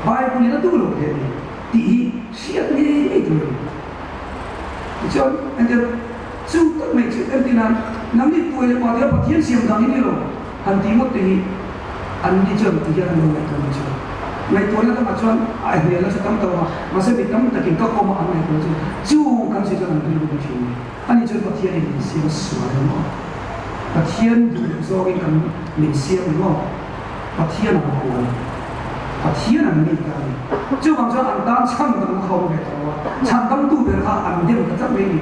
Bible in a duh lo hle a ni tih hi hriat ngei ngei tur a ni. Tichuan, entir chu tak mai chu entir nan nangni tuai leh pa tia Pathian siam dang in ni lo han tih ngawt te hi an ni chuan ti hian an lo ngaihtuah ni chuan ngaihtuahna dangah chuan a hnialna chu tam tak a awm a, mahse mi tam takin ka kawma an ngaihtuahna chu chung kan sawi chuan an rilru ni thin a ni. Ani chuan Pathianin min siam sual emaw, Pathian duh loh zawngin kan min siam emaw, Pathian ang ko a ni. Pathian an mi ta a ni. Chuvang chuan an tan chhan dang kha awm ve tawh lo a, chhan damtu ber kha an dem ta tlat mai a ni.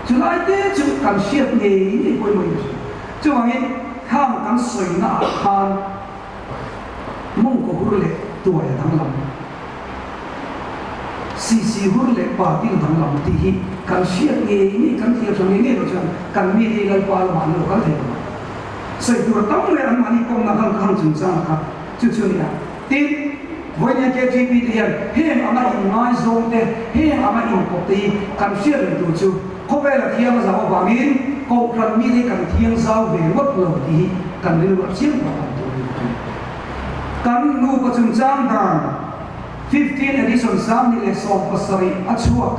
Chulai te chu kan hriat ngei ngei pawimawhin ka hria. Chuvangin khang kan sawina ah khan mawngkaw hur leh tuai a danglam. Sisi hur leh pa dil danglam tih hi kan hriat ngei ngei, kan thlir tha ngei ngei loh chuan kan mite hi Lalpa lamah an lo kal thei lo ang. Sawi tur tam mai anmahni pawmna hang hang chungchang kha chu chu a ni a. Tin, vawinia KTP te hian heng anga inngaizawng te, heng anga inkawp te hi kan hriat reng tur chu khawvela thiang a zau avangin Kohhran mite hi kan thiang zau ve ngawt lo tih hi kan rilru a chiang phah ang tur a ni bawk a ni. Kan nupa chungchang dan 15 edition 2017 a chhuak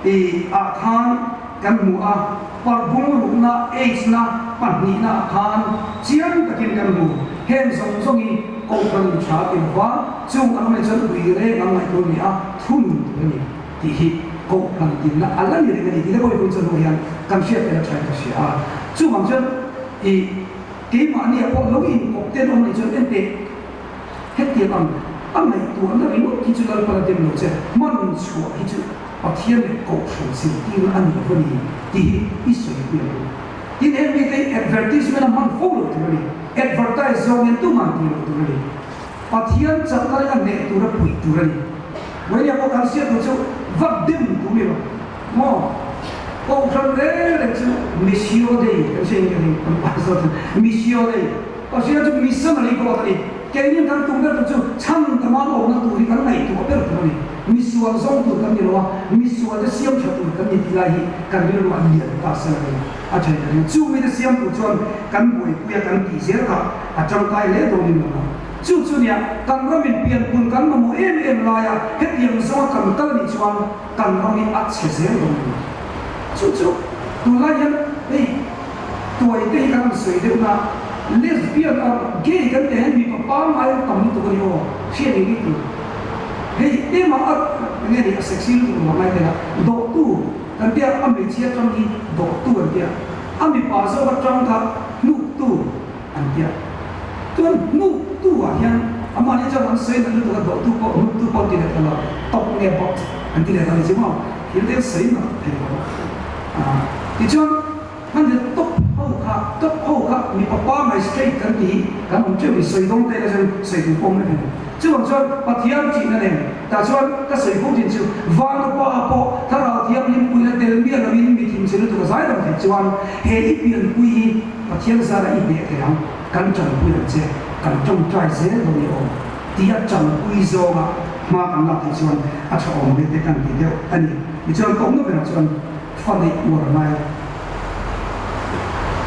i ah khan kan hmu a, parbung rukna H na pahnihna ah khan chiang takin kan hmu. Heng zawng zawng hi Kohhran in tha ti lova, chung an awm leh chuan ui reng ang ngaih tur a ni a, thunun tur a ni tih hi Kohhran dinna a la ni reng a ni tih te pawh hi hun chu hnu hian kan hriat tel a thain ka hria a. Chuvang chuan i. Keimahnia pawh lo inkawp te an awm anih chuan enteh hetiang ang a ngaihtuahna ringawt hi chu Lalpan a dem lo che, hman chhuah hi chu Pathian leh Kohhran zirtirna a ni lo va ni tih hi i sawi pui ang u. Tin, heng mite hi advertisement a hman fo lo tur a ni, advertise zawng hian tuman ti lo tur a ni. Pathian chakna ringa hneh tura puih tur a ni. Vawinia pawh kan hriat tur chu va dem tur ni lo maw? Kohhran reng reng chu Missio Dei kan hria in ka ring, kan pastor chuan Missio Dei, Pathian chu missionary God a ni. Keini kan tum ber tur chu chhan taman awmna tur hi kan ngaihtuah ber tur a ni. Misual zawng tur kan ni lo a, misual te siam tha tur kan ni tih lai hi kan rilru a lian ta sel a ni. A then ka ring. Chu mite siam tur chuan kan buaipui a kan tih zel kha a tangkai hle dawn in lang a. Chu chu nia, kan ramin pianpun kan mamawh em em laia hetiang zawnga kan kal anih chuan kan ram hi a chhe zel dawn a ni. Chu chu tunlai hian hei tuai te hi kan han sawi deuh na, lesbian or gay kan tih hian mipa pangngai an tam lutuk a ni aw, hriat eng nge tur. Hei ema a enge ni a sexy lutuk lo ngai tel a, dawhtu kan tia a hmeichhia tang hi dawhtu an tia, a mipa zawk atang kha hnuktu an tia. Chuan hnuktu ah hian amah hi chuan an sawi nalh lutuk a, dawhtu pawh hnuktu pawh an ti leh ta lo, tawp nge bawt an ti leh ta ni chu maw, thil te an sawi nalh thei lo a. Tichuan hman hi tawp ho kha, tawp ho kha mipa pangngai straight kan ti hi kan awm teuh ni, sawi dawn te ila chuan sawi tur pawh awm leh thei lo. Chuvang chuan Pathian thihna nen tah chuan ka sawi fo thin chu Vanapa pawh Thlarau Thianghlim puina tel miah loin mi thinchhe lutuk a zai dam theih chuan he i pianpui hi Pathian zara i hneh thei ang, kan tanpui ang che, kan tawngtai zel dawn i awm tia tanpui zawnga hma kan lak theih chuan a tha awm ve te kan ti deuh a ni. Tichuan kawngna berah chuan fa neih uar ngai,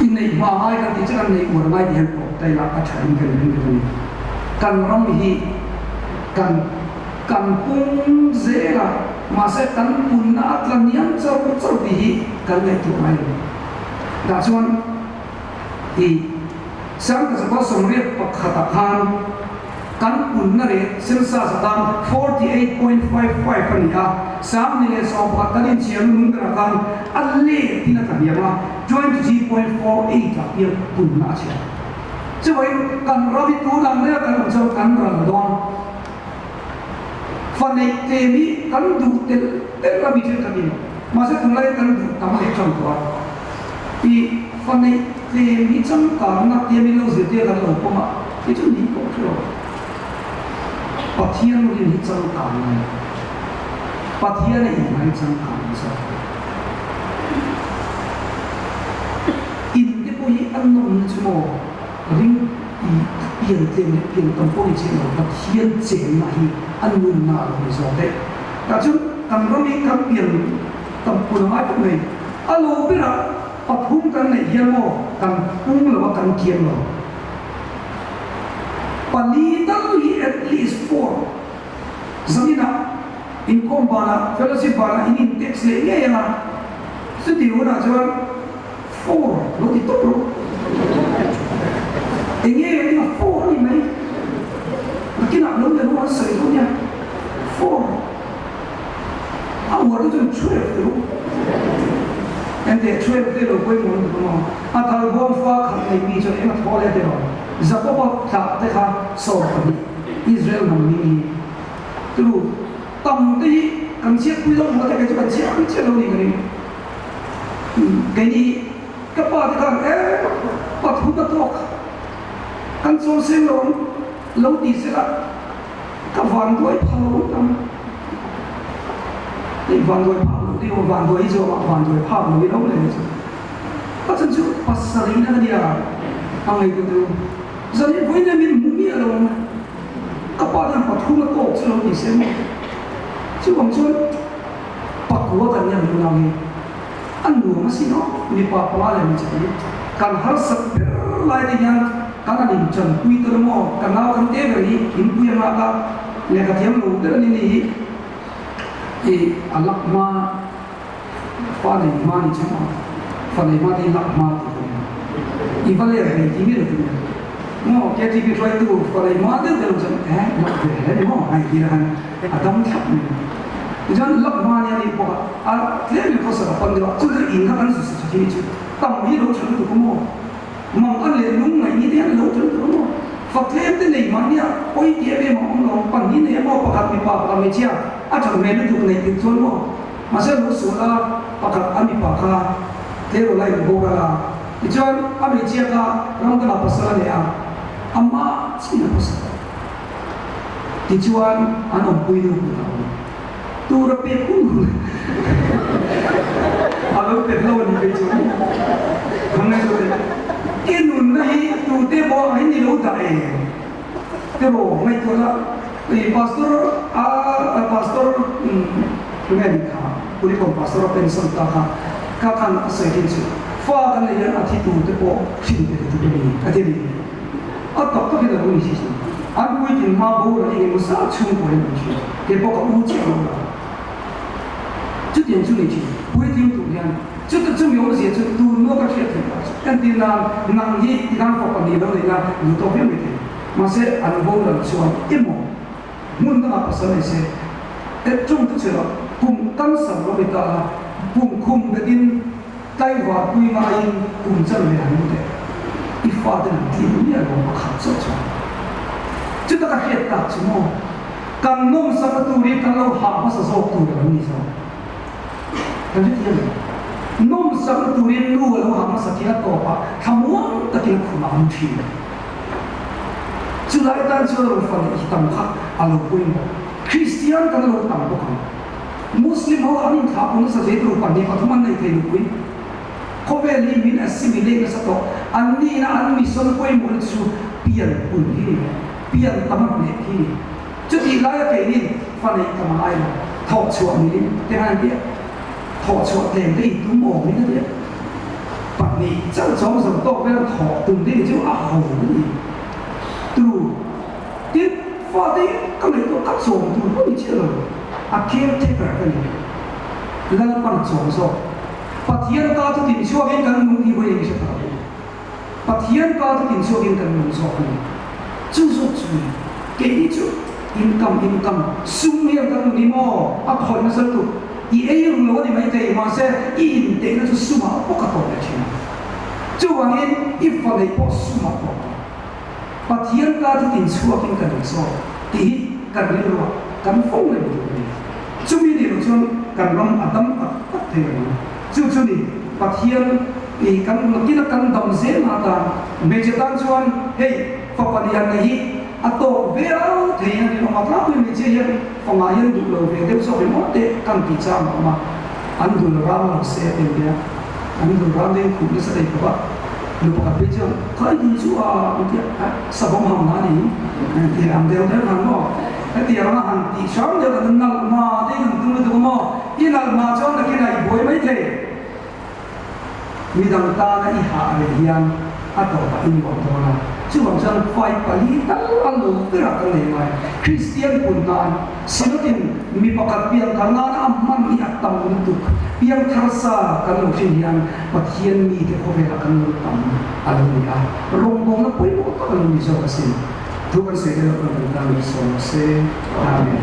i neih hma ngai kan tih chuan neih uar ngai tih hian tawp ta ila a tha in kan ring deuh a ni. Kan ram hi kan kan pung zel a, mahse kan punna a tla niam char char tih hi kan ngaihtuah ngai lo. Tah chuan i 81 ah khan. Kan punna rate census atan 48.55 a ni a, 2011 kan inchhiar nung berah khan a letin a tla hniam a, 23.48 ah hian punna a chhiar. Chuvangin kan ram hi tun ang reng a kan awm chuan kan ral dawn. Fa neih tlem hi kan duh telh telh a mi thenkhat in, mahse tunlai kan duh tam leh tan tawh a. I fa neih tlem hi changkanna tia min lo zirtir kan lo pawm a, hi chu ni pawh hre lo. Pathian rin hi changkanna a ni. Pathian a inhmai changkanna zawk a ni. In te pawh hi a nawmna chu maw ring i pian tlem leh pian tam pawh ni chiah lo, Pathian chenna hi a nunna a lo ni zawk daih. Tah chuan kan ram hi kan pian tam pun a ngai khawp mai. A lo berah pathum kan neih hian maw kan pung lo a kan kiam lo. Pali tal hi at least four zaninah inkhawm banah fellowship banah in in text leh ngei anga chuti hunah chuan four lo ti tawp rawh. Enge eng a four a ni mai. Nakinah lo leh ho an sawi dawn nia four. A uar te chuan 12 te rawh. Engteh 12 te lo pawimawh lutuk ang aw. A thal bawm fa khat nei mi chuan eng a thaw leh teh aw. Jakoba thlah te kha 12 Israel hnam hming hi tulu tam te hi kan chhiatpui lo maw te kei chu kan chhiatpui chiah lo ni ka ring. Keini ka pa te khan e pathum a tawk kan chawl seng lo ang lo ti sela Ka vanduai pha lo ngawt ang. Hei vanduai phak lo tih aw, vanduai hi chu amah vanduai phak lo in a awm leh ni chu. A chan chu pasarih na ka nia, a ngaihtuah teh u. Zanin vawiin min hmu miah lo ang a, ka pa hian pathum a tawk chu lo ti se maw. Chuvang chuan pakua kan nia min unau hi a nuam asin aw, mipa panga leh hmeichhe pahnih kan harsat ber lai te hian Kan han inchanpui ta lo maw? Ka nau kan te ber hi inpui a nghak a, lehkha thiam lo ber a ni ni hi i a lak hma, fa nei hma ni chu maw? Fa nei hma te hi lak hma tih ka nia. I va ler ve ti mi lo ti nia. Maw KTP hruaitu fa nei hma deuh deuh chuan eh lak ve hle ni maw? Hei ti khan a dam thlap mai a. Tichuan lak hma nia ni pawh a tlem in khawsak a pan deuh a, chu chu in kha kan zu sa tha thin hi chu tam hi lo tha lutuk a maw? Mang an leh lung ngaih ni te hian lo tel tur maw? Fak tlem te nei mahni a pawi ti em em a awm lo, pahnih nei emaw pakhat mipa pakhat hmeichhia a that hmel lutuk neih tir chuan maw? Mahse lo sual a pakhat a mipa kha tleirawl a in boral a, tichuan a hmeichhia kha ram dangah pasal a nei a, amah chin a pasal tichuan an awmpui nu hmun a awm. Tur a pek hun hun a lo pek lo a ni phei chuan ka ngaihtuah teh. I nunna hi tute pawh ang hi ni lo dah e tiraw ngaihtuah la i pastor a pastor tunge ni kha Kulikawn pastor a pension ta kha ka khan a sawi thin chu fa kan nei hian a thi tur te pawh hrin pe tur a ni a ti a ni. A tak takin a lo ni si chu. An puitling hma boral eng emaw zat chhungkaw hian an hria. Kei pawh ka u chiah lo la. Chutiang chu ni thin. Puitling tur hian chuta chumi awmzia chu tun maw ka hriat theih tak chu. Entir nan nang hi i tan fawk a ni lo neih a lu tawk viau mai thei. Mahse an boral chuan emaw hmun dangah pasal nei se e chung chu chhelo kum cancer lo ni ta la kum khum betin Tlaivar pui ngaiin kum chan ve han lut e. I faten an tling miah lo pakhat chauh chuan. Chuta ka hriat tak chu maw, kan nawmsakna turin kan lo hah hmasa zawk tur a lo ni zawk. Kan hrethiam em? Nawmsakna turin nu a lo hah hmasa tih a tawpah thlamuang takin a khumah a mu thin. Chulai tan chuan a rawn fa leh hi tam kha a lo pawimawh. Kristian kan lo tam bawk ang. Muslim ho an inthlah pawh nasa zel tur pahnih pathum an nei thei nupui. Khawvel hi min assimilate nasa tawh. An nihna an mission pawimawhna chu pian pun hi ni leh pian tam hneh hi ni. Chutih laia keinin fa neih tam a ngai lo. Thawh chhuah milin te khan an ti a. Thawh chhuah tlem te intum awm in a ti a. Pahnih chauh chawng zo tawk vel thawh tum te ni chu a ho a ni. Turu. Tin, fate hi ka ngaihtuah ka chawm tur pawh ni chiah lo, a caretaker ka ni. Lalpan a chawm zawk. Pathian ka chu tin chhuakin kan nung tih vawiin i hre thar ang. Pathian ka chu tin chhuakin kan nung zawk a ni. Chu zawk chu ni. Keini chu income income sum hian kan nun hi maw a khawih nasa lutuk. I ei ru lo a ni maithei, mahse i intehna chu sumah bawk a tawp leh thin a. Chuvangin i fa neih pawh sumah tawp a. Pathian ka chu tinchhuakin kan inchawk tih hi kan rilruah kan fo reng tur a ni. Chumi nih loh chuan kan ram a dam tak tak thei lo ang. Chu chu ni Pathian i kan nakina kan dam zel na atan hmeichhe tan chuan hei fapa lian nei hi a tawk viau thei a rinawm a, tlangpui hmeichhia hian fanga hian duh lo ve deuh zawk ringawt te kan tih chang a awm a, an dul ram lo se a ti nia, an dul ram deuhin khuh nasa thei khawp a, nu pakhat phei chuan kha i dul chu a an ti a, savawm ham na ni tih ang deuh deuh khan maw hetiang anga han tih hram deuh kan nalh hma te hi kan tum lutuk a maw, i nalh hma chuan nakinah i buai maithei. Midang tana i hah reh hian a tawpah i nuam dawn a, chuvang chuan fai pali tal a lo berah kan nei ngai. Kristian pun nan Synod-in mi pakhat piangthar nana a hman hi a tam lutuk. Piangthar sa kan lo hrin hian Pathian mite khawvelah kan lo tam a lo ni a, rawngbawlna pawimawh tak a lo ni zawk asin. Thu kan sawi te lo kan kan tan ni sawm se. Amen.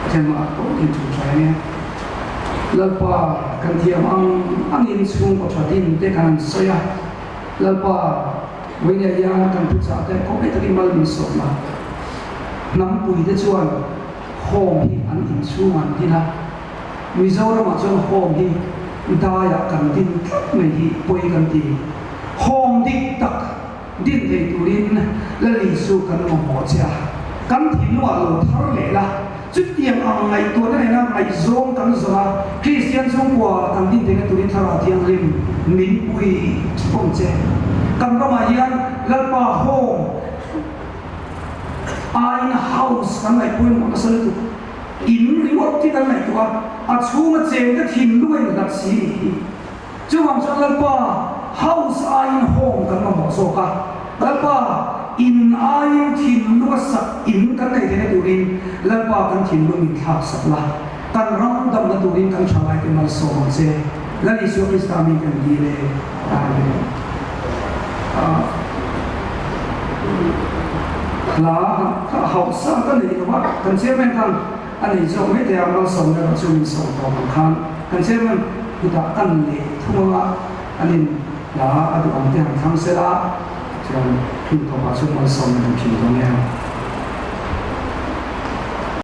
Pathian hmangah tawh in chung tha eng e. Lalpa, kan thiam ang angin chhungkaw tha din te kan han sawi a. Lalpa, vawinia hian kan thuchah te khawp mai takin mal min sawm a. Hnampui te chuan home hi an inchhung an din a. Mizoramah chuan home hi daiah kan din tlat mai hi pawi kan ti. Home dik tak din thei turin Lalisu kan mamawh che a. Kan thinlungah lo thar leh la. Chutiang ang ngaihtuahna nena ngaihzawng kan zawng a, Kristian chhungkua kan din theihna turin Thlarau Thianghlim min pui chhawm che. Kan ramah hian Lalpa home aiin house kan ngaihpawimawh nasa lutuk. In ringawt hi kan ngaihtuah a, a chhunga chengte thinlung a inhlat si nih hi. Chuvang chuan Lalpa house aiin home kan mamawh zawk a, Lalpa in aiin thinlung a sak in kan nei theihna turin Lalpa kan thinlung min thlak sak la, kan ram damna turin kan thalaite malsawm ang che. Lal Isua Krista mi kan dil e. Amen. Hla hausa ka nei lo a, kan chairman khan a nei zawk mai thei a, malsawmna erawh chu min sawm tawp ang khan kan chairman kutah kan leh thung anga an in hla a duh ang te han thlang sela chuan hmun tawpah chuan malsawmna kan thin dawn em.